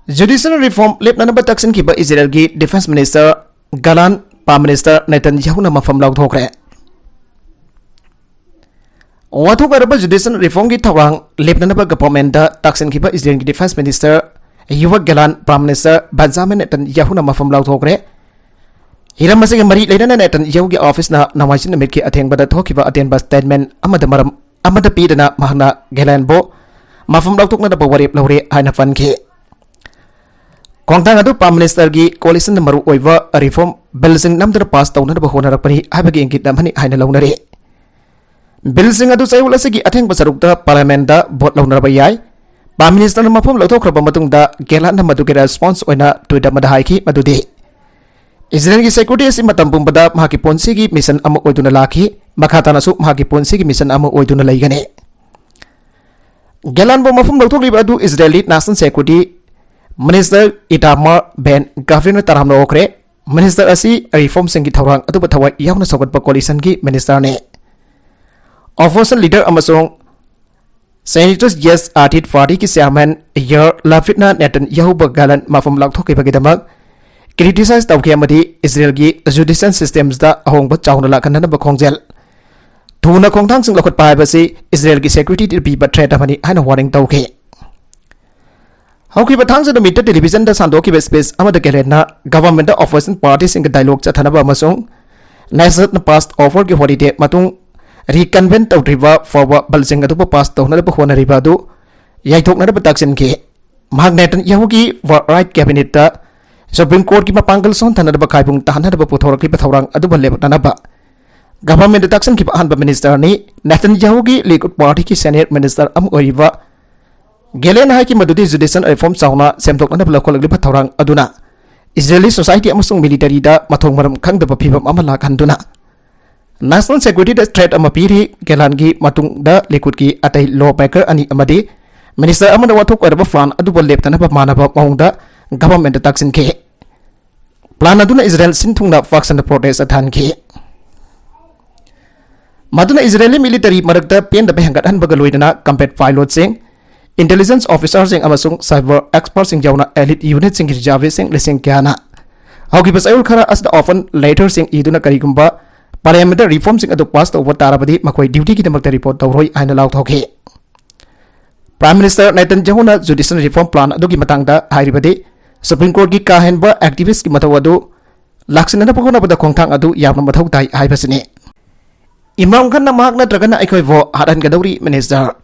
ꯖꯨꯗꯤꯁꯤꯌꯦꯜ ꯔꯤꯐꯣꯔꯝ ꯂꯦꯞꯅꯅꯕ ꯇꯛꯁꯤꯟꯈꯤꯕ ꯏꯖꯔꯦꯜꯒꯤ defence minister Gallant Prime Minister Netanyahu-ꯅ ꯃꯐꯝ ꯂꯥꯎꯊꯣꯛꯈ꯭ꯔꯦ꯫ ꯋꯥꯊꯣꯛ ꯑꯣꯏꯔꯕ judicial reform-ꯒꯤ ꯊꯧꯔꯥꯡ ꯂꯦꯞꯅꯅꯕ government-ꯇ ꯇꯥꯛꯁꯤꯟꯈꯤꯕ ꯏꯖꯔꯦꯜꯒꯤ Defense Minister Yuva ꯒꯦꯂꯥꯟ Prime Minister Benjamin Netanyahu-ꯅ ꯃꯐꯝ ꯂꯥꯎꯊꯣꯛꯈ꯭ꯔꯦ꯫ ꯍꯤꯔꯝ ꯑꯁꯤꯒ ꯃꯔꯤ ꯂꯩꯅꯅ Netanyahu-ꯒꯤ office-ꯅ ꯅꯣꯡꯃꯥꯏꯖꯤꯡ ꯅꯨꯃꯤꯠꯀꯤ ꯑꯊꯦꯡꯕꯗ ꯊꯣꯛꯈꯤꯕ ꯑꯇꯦꯟꯕ statement ꯑꯃꯗ ꯃꯔꯝ ꯑꯃꯗ ꯄꯤꯗꯅ ꯃꯍꯥꯛꯅ ꯒꯦꯂꯥꯟꯕꯨ ꯃꯐꯝ ꯂꯧꯊꯣꯛꯅꯅꯕ ꯋꯥꯔꯦꯞ ꯂꯧꯔꯦ ꯍꯥꯏꯅ ꯄꯟꯈꯤ꯫ ꯈꯣꯡꯊꯥꯡ ꯑꯗꯨ Prime Minister-ꯒꯤ coalition-ꯅ ꯃꯔꯨꯑꯣꯏꯕ reform bill-ꯁꯤꯡ ꯅꯝꯗꯨꯅ pass ꯇꯧꯅꯅꯕ ꯍꯣꯠꯅꯔꯛꯄꯅꯤ ꯍꯥꯏꯕꯒꯤ ꯏꯪꯒꯤꯠ ꯑꯃꯅꯤ ꯍꯥꯏꯅ ꯂꯧꯅꯔꯤ꯫ Bill-ꯁꯤꯡ ꯑꯗꯨ ꯆꯌꯣꯜ ꯑꯁꯤꯒꯤ ꯑꯊꯦꯡꯕ ꯁꯔꯨꯛꯇ Parliament-ꯇ vote ꯂꯧꯅꯔꯕ ꯌꯥꯏ꯫ Prime Minister-ꯅ ꯃꯐꯝ ꯂꯧꯊꯣꯛꯈ꯭ꯔꯕ ꯃꯇꯨꯡꯗ ꯒꯦꯂꯥꯟꯅ ꯃꯗꯨꯒꯤ response ꯑꯣꯏꯅ tweet ꯑꯃꯗ ꯍꯥꯏꯈꯤ ꯃꯗꯨꯗꯤ, "ꯏꯖꯔꯦꯜꯒꯤ security ꯑꯁꯤ ꯃꯇꯝ ꯄꯨꯝꯕꯗ ꯃꯍꯥꯛꯀꯤ ꯄꯨꯟꯁꯤꯒꯤ mission ꯑꯃ ꯑꯣꯏꯗꯨꯅ ꯂꯥꯛꯈꯤ, ꯃꯈꯥ ꯇꯥꯅꯁꯨ ꯃꯍꯥꯛꯀꯤ ꯄꯨꯟꯁꯤꯒꯤ mission ꯑꯃ ꯑꯣꯏꯗꯨꯅ ꯂꯩꯒꯅꯤ"꯫ ꯒꯦꯂꯥꯟꯕꯨ ꯃꯐꯝ ꯂꯧꯊꯣꯛꯂꯤꯕ ꯑꯗꯨ ꯏꯖꯔꯦꯜꯒꯤ National Security Minister Itamar Ben-Gvir-ꯅ ꯇꯔꯥꯝꯅ ꯑꯣꯛꯈ꯭ꯔꯦ꯫ Minister ꯑꯁꯤ reform-ꯁꯤꯡꯒꯤ ꯊꯧꯔꯥꯡ ꯑꯗꯨꯕꯨ ꯊꯋꯥꯏ ꯌꯥꯎꯅ ꯁꯧꯒꯠꯄ coalition-ꯒꯤ minister-ꯅꯤ꯫ Opposition leader ꯑꯃꯁꯨꯡ Zionist Yesh Atid party-ꯒꯤ chairman Yair Lapid-ꯅ Netanyahu-ꯕꯨ ꯒꯦꯂꯥꯟ ꯃꯐꯝ ꯂꯧꯊꯣꯛꯈꯤꯕꯒꯤꯗꯃꯛ criticize ꯇꯧꯈꯤ ꯑꯃꯗꯤ ꯏꯖꯔꯦꯜꯒꯤ judicial systems-ꯇ ꯑꯍꯣꯡꯕ ꯆꯥꯎꯅ ꯂꯥꯛꯍꯟꯅꯅꯕ ꯈꯣꯡꯖꯦꯜ ꯊꯨꯅ ꯈꯣꯡꯊꯥꯡꯁꯤꯡ ꯂꯧꯈꯠꯄ ꯍꯥꯏꯕꯁꯤ ꯏꯖꯔꯦꯜꯒꯤ security-ꯗ ꯄꯤꯕ threat ꯑꯃꯅꯤ ꯍꯥꯏꯅ warning ꯇꯧꯈꯤ꯫ ꯍꯧꯈꯤꯕ ꯊꯥꯡꯖ ꯅꯨꯃꯤꯠꯇ television-ꯗ ꯁꯟꯗꯣꯛꯈꯤꯕ speech ꯑꯃꯗ ꯒꯦꯂꯥꯟꯅ government-ꯇ opposition party-ꯁꯤꯡꯒ dialogue ꯆꯠꯊꯅꯕ ꯑꯃꯁꯨꯡ Knesset-ꯅ passed over-ꯒꯤ holiday ꯃꯇꯨꯡ reconvene ꯇꯧꯗ꯭ꯔꯤꯕ ꯐꯥꯎꯕ bill-ꯁꯤꯡ ꯑꯗꯨꯕꯨ pass ꯇꯧꯅꯅꯕ ꯍꯣꯠꯅꯔꯤꯕ ꯑꯗꯨ ꯌꯥꯏꯊꯣꯛꯅꯅꯕ ꯇꯥꯛꯁꯤꯟꯈꯤ꯫ ꯃꯍꯥꯛ Netanyahu-ꯒꯤ war-right cabinet-ꯇ Supreme Court-ꯀꯤ ꯃꯄꯥꯡꯒꯜ ꯁꯣꯟꯊꯅꯅꯕ ꯈꯥꯏꯕꯨꯡ ꯇꯥꯍꯟꯅꯅꯕ ꯄꯨꯊꯣꯔꯛꯈꯤꯕ ꯊꯧꯔꯥꯡ ꯑꯗꯨꯕꯨ ꯂꯦꯞꯅꯅꯕ government-ꯇ ꯇꯥꯛꯁꯤꯟꯈꯤꯕ ꯑꯍꯥꯟꯕ minister-ꯅꯤ꯫ Netanyahu-ꯒꯤ Likud party-ꯒꯤ senior minister ꯑꯃ ꯑꯣꯏꯔꯤꯕ ꯒꯦꯂꯥꯟꯅ ꯍꯥꯏꯈꯤ ꯃꯗꯨꯗꯤ judicial reform ꯆꯥꯎꯅ ꯁꯦꯝꯗꯣꯛꯅꯅꯕ ꯂꯧꯈꯠꯂꯛꯂꯤꯕ ꯊꯧꯔꯥꯡ ꯑꯗꯨꯅ Israeli society ꯑꯃꯁꯨꯡ military-ꯗ ꯃꯊꯣꯡ ꯃꯔꯝ ꯈꯪꯗꯕ ꯐꯤꯚꯝ ꯑꯃ ꯂꯥꯛꯍꯟꯗꯨꯅ national security-ꯗ threat ꯑꯃ ꯄꯤꯔꯤ꯫ ꯒꯦꯂꯥꯟꯒꯤ ꯃꯇꯨꯡꯗ Likud-ꯀꯤ ꯑꯇꯩ lawmaker ꯑꯅꯤ ꯑꯃꯗꯤ minister ꯑꯃꯅ ꯋꯥꯊꯣꯛ ꯑꯣꯏꯔꯕ plan ꯑꯗꯨꯕꯨ ꯂꯦꯞꯇꯅꯕ ꯃꯥꯟꯅꯕ ꯃꯑꯣꯡꯗ government-ꯇ ꯇꯥꯛꯁꯤꯟꯈꯤ꯫ Plan ꯑꯗꯨꯅ ꯏꯖꯔꯦꯜ ꯁꯤꯟ ꯊꯨꯡꯅ ꯐꯥꯛꯁꯟꯗ protest ꯊꯥꯍꯟꯈꯤ꯫ ꯃꯗꯨꯅ ꯏꯖꯔꯦꯜꯒꯤ military ꯃꯔꯛꯇ ꯄꯦꯟꯗꯕ ꯍꯦꯟꯒꯠꯍꯟꯕꯒ ꯂꯣꯏꯅꯅ combat pilot-ꯁꯤꯡ, intelligence officer-ꯁꯤꯡ ꯑꯃꯁꯨꯡ cyber expert-ꯁꯤꯡ ꯌꯥꯎꯅ elite unit-ꯁꯤꯡꯒꯤ reservist-ꯁꯤꯡ ꯂꯤꯁꯤꯡ ꯀꯌꯥꯅ ꯍꯧꯈꯤꯕ ꯆꯌꯣꯜ ꯈꯔ ꯑꯁꯤꯗ offer letterꯁꯤꯡ ꯏꯗꯨꯅ ꯀꯔꯤꯒꯨꯝꯕ Parliamentꯇ reformꯁꯤꯡ ꯑꯗꯨ pass ꯇꯧꯕ ꯇꯥꯔꯕꯗꯤ ꯃꯈꯣꯏ dutyꯒꯤꯗꯃꯛꯇ report ꯇꯧꯔꯣꯏ ꯍꯥꯏꯅ ꯂꯥꯎꯊꯣꯛꯈꯤ꯫ Prime Minister ꯅꯦꯇꯟꯌꯥꯍꯨꯅ judicial reform plan ꯑꯗꯨꯒꯤ ꯃꯇꯥꯡꯗ ꯍꯥꯏꯔꯤꯕꯗꯤ, Supreme Courtꯀꯤ ꯀꯥ ꯍꯦꯟꯕ activistꯀꯤ ꯃꯊꯧ ꯑꯗꯨ ꯂꯥꯛꯁꯤꯟꯅꯅꯕ ꯍꯣꯠꯅꯕꯗ ꯈꯣꯡꯊꯥꯡ ꯑꯗꯨ ꯌꯥꯝꯅ ꯃꯊꯧ ꯇꯥꯏ ꯍꯥꯏꯕꯁꯤꯅꯤ꯫ ꯏꯝꯔꯥꯟ ꯈꯥꯟꯅ ꯃꯍꯥꯛ ꯅꯠꯇ꯭ꯔꯒꯅ ꯑꯩꯈꯣꯏꯕꯨ ꯍꯥꯠꯍꯟꯒꯗꯧꯔꯤ, Minister꯫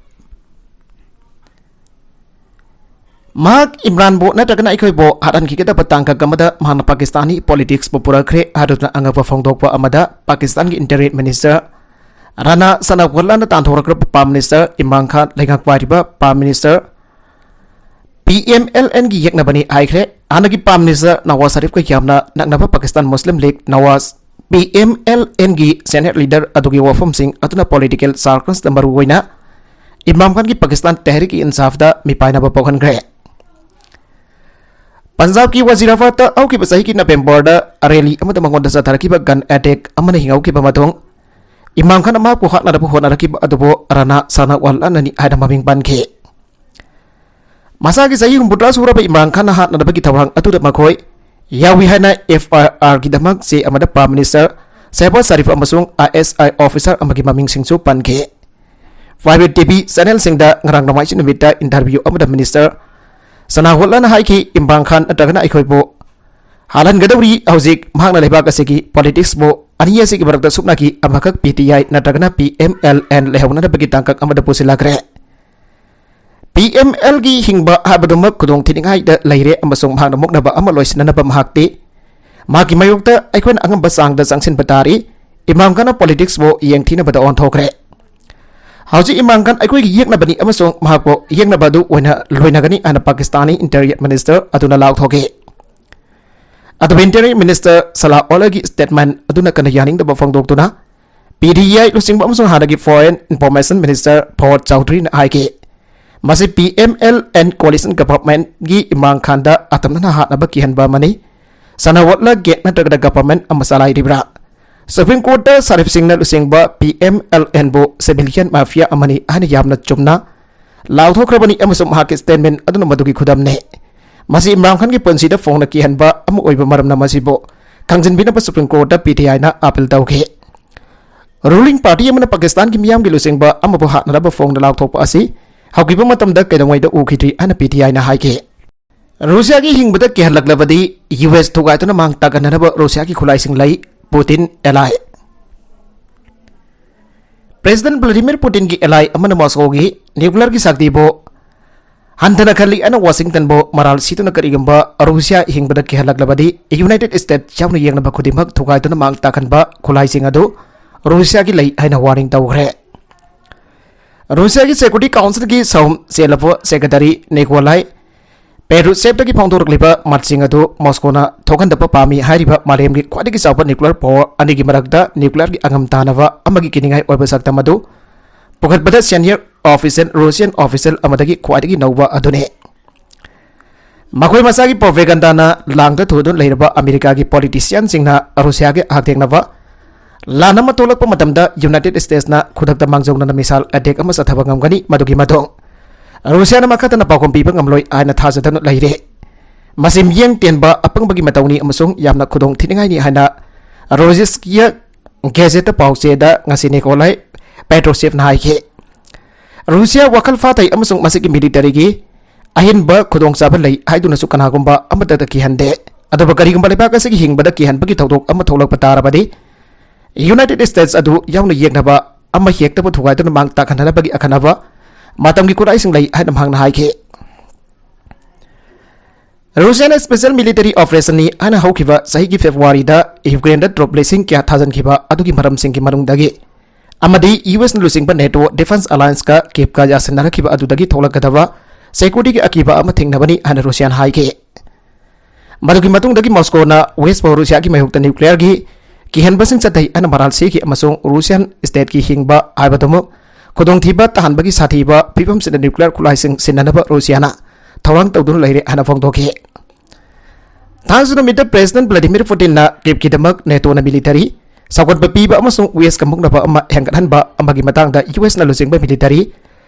ꯃꯍꯥꯛ ꯏꯝꯔꯥꯟꯕꯨ ꯅꯠꯇ꯭ꯔꯒꯅ ꯑꯩꯈꯣꯏꯕꯨ ꯍꯥꯠꯍꯟꯈꯤꯒꯗꯕ ꯇꯥꯡꯀꯛ ꯑꯃꯗ ꯃꯍꯥꯛꯅ ꯄꯥꯀꯤꯁꯇꯥꯟꯒꯤ politicsꯄꯨ ꯄꯨꯔꯛꯈ꯭ꯔꯦ ꯍꯥꯏꯗꯨꯅ ꯑꯉꯛꯄ ꯐꯣꯡꯗꯣꯛꯄ ꯑꯃꯗ ꯄꯥꯀꯤꯁꯇꯥꯟꯒꯤ interim minister ꯔꯥꯅꯥ ꯁꯅꯥꯎꯠꯂꯥꯅ ꯇꯥꯟꯊꯣꯔꯛꯈ꯭ꯔꯕ Prime Minister ꯏꯝꯔꯥꯟ ꯈꯥꯟ ꯂꯩꯉꯥꯛ ꯄꯥꯏꯔꯤꯕ Prime Minister P M L Nꯒꯤ ꯌꯦꯛꯅꯕꯅꯤ ꯍꯥꯏꯈ꯭ꯔꯦ꯫ ꯍꯥꯟꯅꯒꯤ Prime Minister ꯅꯋꯥꯖ ꯁꯔꯤꯐꯀ ꯌꯥꯝꯅ ꯅꯛꯅꯕ Pakistan Muslim league Nawaz P M L Nꯒꯤ senior leader ꯑꯗꯨꯒꯤ ꯋꯥꯐꯝꯁꯤꯡ ꯑꯗꯨꯅ political circlesꯇ ꯃꯔꯨꯑꯣꯏꯅ ꯏꯝꯔꯥꯟ ꯈꯥꯟꯒꯤ ꯄꯥꯀꯤꯁꯇꯥꯟ ꯇꯦꯍꯔꯤꯛ ꯏꯟꯁꯥꯐꯇ ꯃꯤꯄꯥꯏꯅꯕ ꯄꯣꯛꯍꯟꯈ꯭ꯔꯦ꯫ ꯄꯟꯖꯥꯕꯀꯤ ꯋꯥꯖꯤꯔꯥꯕꯥꯗꯇ ꯍꯧꯈꯤꯕ ꯆꯍꯤꯒꯤ Novemberꯗ rally ꯑꯃꯗ ꯃꯉꯣꯟꯗ ꯆꯠꯊꯔꯛꯈꯤꯕ gun attack ꯑꯃꯅ ꯍꯤꯡꯍꯧꯈꯤꯕ ꯃꯇꯨꯡ ꯏꯝꯔꯥꯟ ꯈꯥꯟꯅ ꯃꯍꯥꯛꯄꯨ ꯍꯥꯠꯅꯅꯕ ꯍꯣꯠꯅꯔꯛꯈꯤꯕ ꯑꯗꯨꯕꯨ ꯔꯥꯅꯥ ꯁꯅꯥꯎꯠꯂꯥꯅꯅꯤ ꯍꯥꯏꯅ ꯃꯃꯤꯡ ꯄꯟꯈꯤ꯫ ꯃꯁꯥꯒꯤ ꯆꯍꯤ ꯍꯨꯝꯐꯨꯇꯔꯥ ꯁꯨꯔꯕ ꯏꯝꯔꯥꯟ ꯈꯥꯟꯅ ꯍꯥꯠꯅꯅꯕꯒꯤ ꯊꯧꯔꯥꯡ ꯑꯗꯨꯗ ꯃꯈꯣꯏ ꯌꯥꯎꯏ ꯍꯥꯏꯅ F I Rꯒꯤꯗꯃꯛ ꯆꯦ ꯑꯃꯗ Prime Minister ꯁꯦꯍꯕꯥꯖ ꯁꯔꯤꯐ ꯑꯃꯁꯨꯡ I S I officer ꯑꯃꯒꯤ ꯃꯃꯤꯡꯁꯤꯡꯁꯨ ꯄꯟꯈꯤ꯫ Private T V channelꯁꯤꯡꯗ ꯉꯔꯥꯡ ꯅꯣꯡꯃꯥꯏꯖꯤꯡ ꯅꯨꯃꯤꯠꯇ interview ꯑꯃꯗ Minister ꯁꯅꯥꯎꯠꯂꯥꯅ ꯍꯥꯏꯈꯤ, ꯏꯝꯔꯥꯟ ꯈꯥꯟ ꯅꯠꯇ꯭ꯔꯒꯅ ꯑꯩꯈꯣꯏꯕꯨ ꯍꯥꯠꯍꯟꯒꯗꯧꯔꯤ꯫ ꯍꯧꯖꯤꯛ ꯃꯍꯥꯛꯅ ꯂꯩꯕꯥꯛ ꯑꯁꯤꯒꯤ politicsꯄꯨ ꯑꯅꯤ ꯑꯁꯤꯒꯤ ꯃꯔꯛꯇ ꯁꯨꯞꯅꯒꯤ ꯑꯃꯈꯛ P T I ꯅꯠꯇ꯭ꯔꯒꯅ P M L N ꯂꯩꯍꯧꯅꯅꯕꯒꯤ ꯇꯥꯡꯀꯛ ꯑꯃꯗ ꯄꯨꯁꯤꯜꯂꯛꯈ꯭ꯔꯦ꯫ P M Lꯒꯤ ꯍꯤꯡꯕ ꯍꯥꯏꯕꯗꯨꯃꯛ ꯈꯨꯗꯣꯡ ꯊꯤꯅꯤꯡꯉꯥꯏꯗ ꯂꯩꯔꯦ ꯑꯃꯁꯨꯡ ꯃꯍꯥꯛꯅ ꯃꯨꯛꯅꯕ ꯑꯃ ꯂꯣꯏꯁꯤꯟꯅꯅꯕ ꯃꯍꯥꯛꯇꯤ ꯃꯍꯥꯛꯀꯤ ꯃꯥꯌꯣꯛꯇ ꯑꯩꯈꯣꯏꯅ ꯑꯉꯝꯕ ꯆꯥꯡꯗ ꯆꯪꯁꯤꯟꯕ ꯇꯥꯔꯤ꯫ ꯏꯝꯔꯥꯟ ꯈꯥꯟꯅ politicsꯄꯨ ꯌꯦꯡꯊꯤꯅꯕꯗ ꯑꯣꯟꯊꯣꯛꯈ꯭ꯔꯦ꯫ ꯍꯧꯖꯤꯛ ꯏꯝꯔꯥꯟ ꯈꯥꯟ ꯑꯩꯈꯣꯏꯒꯤ ꯌꯦꯛꯅꯕꯅꯤ ꯑꯃꯁꯨꯡ ꯃꯍꯥꯛꯄꯨ ꯌꯦꯛꯅꯕ ꯑꯗꯨ ꯑꯣꯏꯅ ꯂꯣꯏꯅꯒꯅꯤ ꯍꯥꯏꯅ ꯄꯥꯀꯤꯁꯇꯥꯅꯤ interior minister ꯑꯗꯨꯅ ꯂꯥꯎꯊꯣꯛꯈꯤ꯫ ꯑꯗꯨꯕꯨ interior minister ꯁꯅꯥꯎꯠꯂꯥꯅꯒꯤ statement ꯑꯗꯨꯅ ꯀꯟꯅ ꯌꯥꯅꯤꯡꯗꯕ ꯐꯣꯡꯗꯣꯛꯇꯨꯅ P T I ꯂꯨꯆꯤꯡꯕ ꯑꯃꯁꯨꯡ ꯍꯥꯟꯅꯒꯤ foreign information minister ꯐꯋꯥꯗ ꯆꯧꯙꯔꯤꯅ ꯍꯥꯏꯈꯤ, ꯃꯁꯤ P M L N coalition governmentꯀꯤ Imran ꯈꯥꯟꯗ ꯑꯇꯝꯅꯅ ꯍꯥꯠꯅꯕ ꯀꯤꯍꯟꯕ ꯑꯃꯅꯤ꯫ ꯁꯅꯥꯎꯠꯂꯥ gang ꯅꯠꯇ꯭ꯔꯒꯅ government ꯑꯃ ꯆꯂꯥꯏꯔꯤꯕ꯭ꯔꯥ? Supreme Courtꯇ ꯁꯔꯤꯐꯁꯤꯡꯅ ꯂꯨꯆꯤꯡꯕ P M L Nꯕꯨ civilian mafia ꯑꯃꯅꯤ ꯍꯥꯏꯅ ꯌꯥꯝꯅ ꯆꯨꯝꯅ ꯂꯥꯎꯊꯣꯛꯈ꯭ꯔꯕꯅꯤ ꯑꯃꯁꯨꯡ ꯃꯍꯥꯛꯀꯤ statement ꯑꯗꯨꯅ ꯃꯗꯨꯒꯤ ꯈꯨꯗꯝꯅꯤ꯫ ꯃꯁꯤ ꯏꯝꯔꯥꯟ ꯈꯥꯟꯒꯤ ꯄꯨꯟꯁꯤꯗ ꯐꯣꯡꯅ ꯀꯤꯍꯟꯕ ꯑꯃ ꯑꯣꯏꯕ ꯃꯔꯝꯅ ꯃꯁꯤꯕꯨ ꯈꯪꯖꯤꯟꯕꯤꯅꯕ Supreme Courtꯇ PTIꯅ appeal ꯇꯧꯈꯤ꯫ Ruling party ꯑꯃꯅ ꯄꯥꯀꯤꯁꯇꯥꯟꯒꯤ ꯃꯤꯌꯥꯝꯒꯤ ꯂꯨꯆꯤꯡꯕ ꯑꯃꯕꯨ ꯍꯥꯠꯅꯅꯕ ꯐꯣꯡꯅ ꯂꯥꯎꯊꯣꯛꯄ ꯑꯁꯤ ꯍꯧꯈꯤꯕ ꯃꯇꯝꯗ ꯀꯩꯗꯧꯉꯩꯗ ꯎꯈꯤꯗ꯭ꯔꯤ ꯍꯥꯏꯅ PTIꯅ ꯍꯥꯏꯈꯤ꯫ ꯔꯨꯁꯤꯌꯥꯒꯤ ꯍꯤꯡꯕꯗ ꯀꯤꯍꯜꯂꯛꯂꯕꯗꯤ US ꯊꯨꯒꯥꯏꯗꯨꯅ ꯃꯥꯡ ꯇꯥꯛꯍꯟꯅꯅꯕ ꯔꯨꯁꯤꯌꯥꯒꯤ ꯈꯨꯠꯂꯥꯏꯁꯤꯡ ꯂꯩ, ꯄꯨꯇꯤꯟ ally꯫ President Vladimir Putinꯒꯤ ally ꯑꯃꯅ ꯃꯣꯁꯀꯣꯒꯤ nuclearꯒꯤ ꯁꯛꯇꯤꯕꯨ ꯍꯟꯊꯅ ꯈꯜꯂꯤ ꯑꯅ ꯋꯥꯁꯤꯡꯇꯟꯕꯨ ꯃꯔꯥꯜ ꯁꯤꯗꯨꯅ ꯀꯔꯤꯒꯨꯝꯕ ꯔꯨꯁꯤꯌꯥ ꯍꯤꯡꯕꯗ ꯀꯤꯍꯜꯂꯛꯂꯕꯗꯤ United States ꯌꯥꯎꯅ ꯌꯦꯡꯅꯕ ꯈꯨꯗꯤꯡꯃꯛ ꯊꯨꯒꯥꯏꯗꯨꯅ ꯃꯥꯡ ꯇꯥꯛꯍꯟꯕ ꯈꯨꯠꯂꯥꯏꯁꯤꯡ ꯑꯗꯨ ꯔꯨꯁꯤꯌꯥꯒꯤ ꯂꯩ ꯍꯥꯏꯅ warning ꯇꯧꯈ꯭ꯔꯦ꯫ ꯔꯨꯁꯤꯌꯥꯒꯤ Security Councilꯒꯤ ꯁꯥꯎꯝ ꯆꯦꯜꯂꯕ Secretary Nikolai Patrusevꯇꯒꯤ ꯐꯣꯡꯗꯣꯔꯛꯂꯤꯕ ꯃꯠꯁꯤꯡ ꯑꯗꯨ ꯃꯣꯁꯀꯣꯅ ꯊꯣꯛꯍꯟꯗꯕ ꯄꯥꯝꯃꯤ ꯍꯥꯏꯔꯤꯕ ꯃꯥꯂꯦꯝꯒꯤ ꯈ꯭ꯋꯥꯏꯗꯒꯤ ꯆꯥꯎꯕ nuclear power ꯑꯅꯤꯒꯤ ꯃꯔꯛꯇ nuclearꯒꯤ ꯑꯉꯝ ꯇꯥꯅꯕ ꯑꯃꯒꯤ ꯀꯤꯅꯤꯡꯉꯥꯏ ꯑꯣꯏꯕ ꯁꯛꯇꯝ ꯑꯗꯨ ꯄꯨꯈꯠꯄꯗ senior official Russian official ꯑꯃꯗꯒꯤ ꯈ꯭ꯋꯥꯏꯗꯒꯤ ꯅꯧꯕ ꯑꯗꯨꯅꯤ꯫ ꯃꯈꯣꯏ ꯃꯁꯥꯒꯤ propagandaꯅ ꯂꯥꯡꯗ ꯊꯨꯗꯨꯅ ꯂꯩꯔꯕ ꯑꯃꯦꯔꯤꯀꯥꯒꯤ politicianꯁꯤꯡꯅ ꯔꯨꯁꯤꯌꯥꯒꯤ ꯍꯛꯊꯦꯡꯅꯕ ꯂꯥꯟ ꯑꯃ ꯊꯣꯛꯂꯛꯄ ꯃꯇꯝꯗ United Statesꯅ ꯈꯨꯗꯛꯇ ꯃꯥꯡꯖꯧꯅꯅ missile attack ꯑꯃ ꯆꯠꯊꯕ ꯉꯝꯒꯅꯤ꯫ ꯃꯗꯨꯒꯤ ꯃꯇꯨꯡ ꯔꯨꯁꯤꯌꯥꯅ ꯃꯈꯥ ꯇꯥꯅ ꯄꯥꯎꯈꯨꯝ ꯄꯤꯕ ꯉꯝꯂꯣꯏ ꯍꯥꯏꯅ ꯊꯥꯖꯗꯨꯅ ꯂꯩꯔꯦ꯫ ꯃꯁꯤ ꯃꯤꯠꯌꯦꯡ ꯇꯦꯟꯕ ꯑꯄꯪꯕꯒꯤ ꯃꯇꯧꯅꯤ ꯑꯃꯁꯨꯡ ꯌꯥꯝꯅ ꯈꯨꯗꯣꯡ ꯊꯤꯅꯤꯡꯉꯥꯏꯅꯤ ꯍꯥꯏꯅ Rossiyskaya Gazetꯇ ꯄꯥꯎꯆꯦꯗ ꯉꯁꯤ Nikolai Patrusevꯅ ꯍꯥꯏꯈꯤ꯫ ꯔꯨꯁꯤꯌꯥ ꯋꯥꯈꯜ ꯐꯥꯊꯩ ꯑꯃꯁꯨꯡ ꯃꯁꯤꯒꯤ militaryꯒꯤ ꯑꯍꯦꯟꯕ ꯈꯨꯗꯣꯡꯆꯥꯕ ꯂꯩ ꯍꯥꯏꯗꯨꯅꯁꯨ ꯀꯅꯥꯒꯨꯝꯕ ꯑꯃꯠꯇꯗ ꯀꯤꯍꯟꯗꯦ꯫ ꯑꯗꯨꯕꯨ ꯀꯔꯤꯒꯨꯝꯕ ꯂꯩꯕꯥꯛ ꯑꯁꯤꯒꯤ ꯍꯤꯡꯕꯗ ꯀꯤꯍꯟꯕꯒꯤ ꯊꯧꯗꯣꯛ ꯑꯃ ꯊꯣꯛꯂꯛꯄ ꯇꯥꯔꯕꯗꯤ United States ꯑꯗꯨ ꯌꯥꯎꯅ ꯌꯦꯛꯅꯕ ꯑꯃ ꯍꯦꯛꯇꯕꯨ ꯊꯨꯒꯥꯏꯗꯨꯅ ꯃꯥꯡ ꯇꯥꯛꯍꯟꯅꯕꯒꯤ ꯑꯈꯟꯅꯕ ꯃꯇꯝꯒꯤ ꯈꯨꯠꯂꯥꯏꯁꯤꯡ ꯂꯩ ꯍꯥꯏꯅ ꯃꯍꯥꯛꯅ ꯍꯥꯏꯈꯤ꯫ ꯔꯨꯁꯤꯌꯥꯅ special military operationꯅꯤ ꯍꯥꯏꯅ ꯍꯧꯈꯤꯕ ꯆꯍꯤꯒꯤ Februaryꯗ Ukraineꯗ troop ꯂꯤꯁꯤꯡ ꯀꯌꯥ ꯊꯥꯖꯤꯟꯈꯤꯕ ꯑꯗꯨꯒꯤ ꯃꯔꯝꯁꯤꯡꯒꯤ ꯃꯅꯨꯡꯗꯒꯤ ꯑꯃꯗꯤ USꯅ ꯂꯨꯆꯤꯡꯕ NATO Defense Allianceꯀ Kyivꯀ ꯌꯥꯁꯤꯟꯅꯔꯛꯈꯤꯕ ꯑꯗꯨꯗꯒꯤ ꯊꯣꯛꯂꯛꯀꯗꯕ securityꯒꯤ ꯑꯀꯤꯕ ꯑꯃ ꯊꯦꯡꯅꯕꯅꯤ ꯍꯥꯏꯅ ꯔꯨꯁꯤꯌꯥꯅ ꯍꯥꯏꯈꯤ꯫ ꯃꯗꯨꯒꯤ ꯃꯇꯨꯡꯗꯒꯤ ꯃꯣꯁꯀꯣꯅ Westꯄꯨ ꯔꯨꯁꯤꯌꯥꯒꯤ ꯃꯥꯌꯣꯛꯇ nuclearꯒꯤ ꯀꯤꯍꯟꯕꯁꯤꯡ ꯆꯠꯊꯩ ꯍꯥꯏꯅ ꯃꯔꯥꯜ ꯁꯤꯈꯤ ꯑꯃꯁꯨꯡ Russian stateꯀꯤ ꯍꯤꯡꯕ ꯍꯥꯏꯕꯗꯨꯃꯛ ꯈꯨꯗꯣꯡꯊꯤꯕ ꯇꯥꯍꯟꯕꯒꯤ ꯁꯥꯊꯤꯕ ꯐꯤꯕꯝꯁꯤꯗ nuclear ꯈꯨꯠꯂꯥꯏꯁꯤꯡ ꯁꯤꯟꯅꯅꯕ ꯔꯨꯁꯤꯌꯥꯅ ꯊꯧꯔꯥꯡ ꯇꯧꯗꯨꯅ ꯂꯩꯔꯦ ꯍꯥꯏꯅ ꯐꯣꯡꯗꯣꯛꯈꯤ꯫ ꯊꯥꯡꯖ ꯅꯨꯃꯤꯠꯇ President Vladimir Putinꯅ Kyivꯀꯤꯗꯃꯛ NATOꯅ military ꯆꯥꯎꯈꯠꯄ ꯄꯤꯕ ꯑꯃꯁꯨꯡ Westꯀ ꯃꯨꯛꯅꯕ ꯑꯃ ꯍꯦꯟꯒꯠꯍꯟꯕ ꯑꯃꯒꯤ ꯃꯇꯥꯡꯗ USꯅ ꯂꯨꯆꯤꯡꯕ military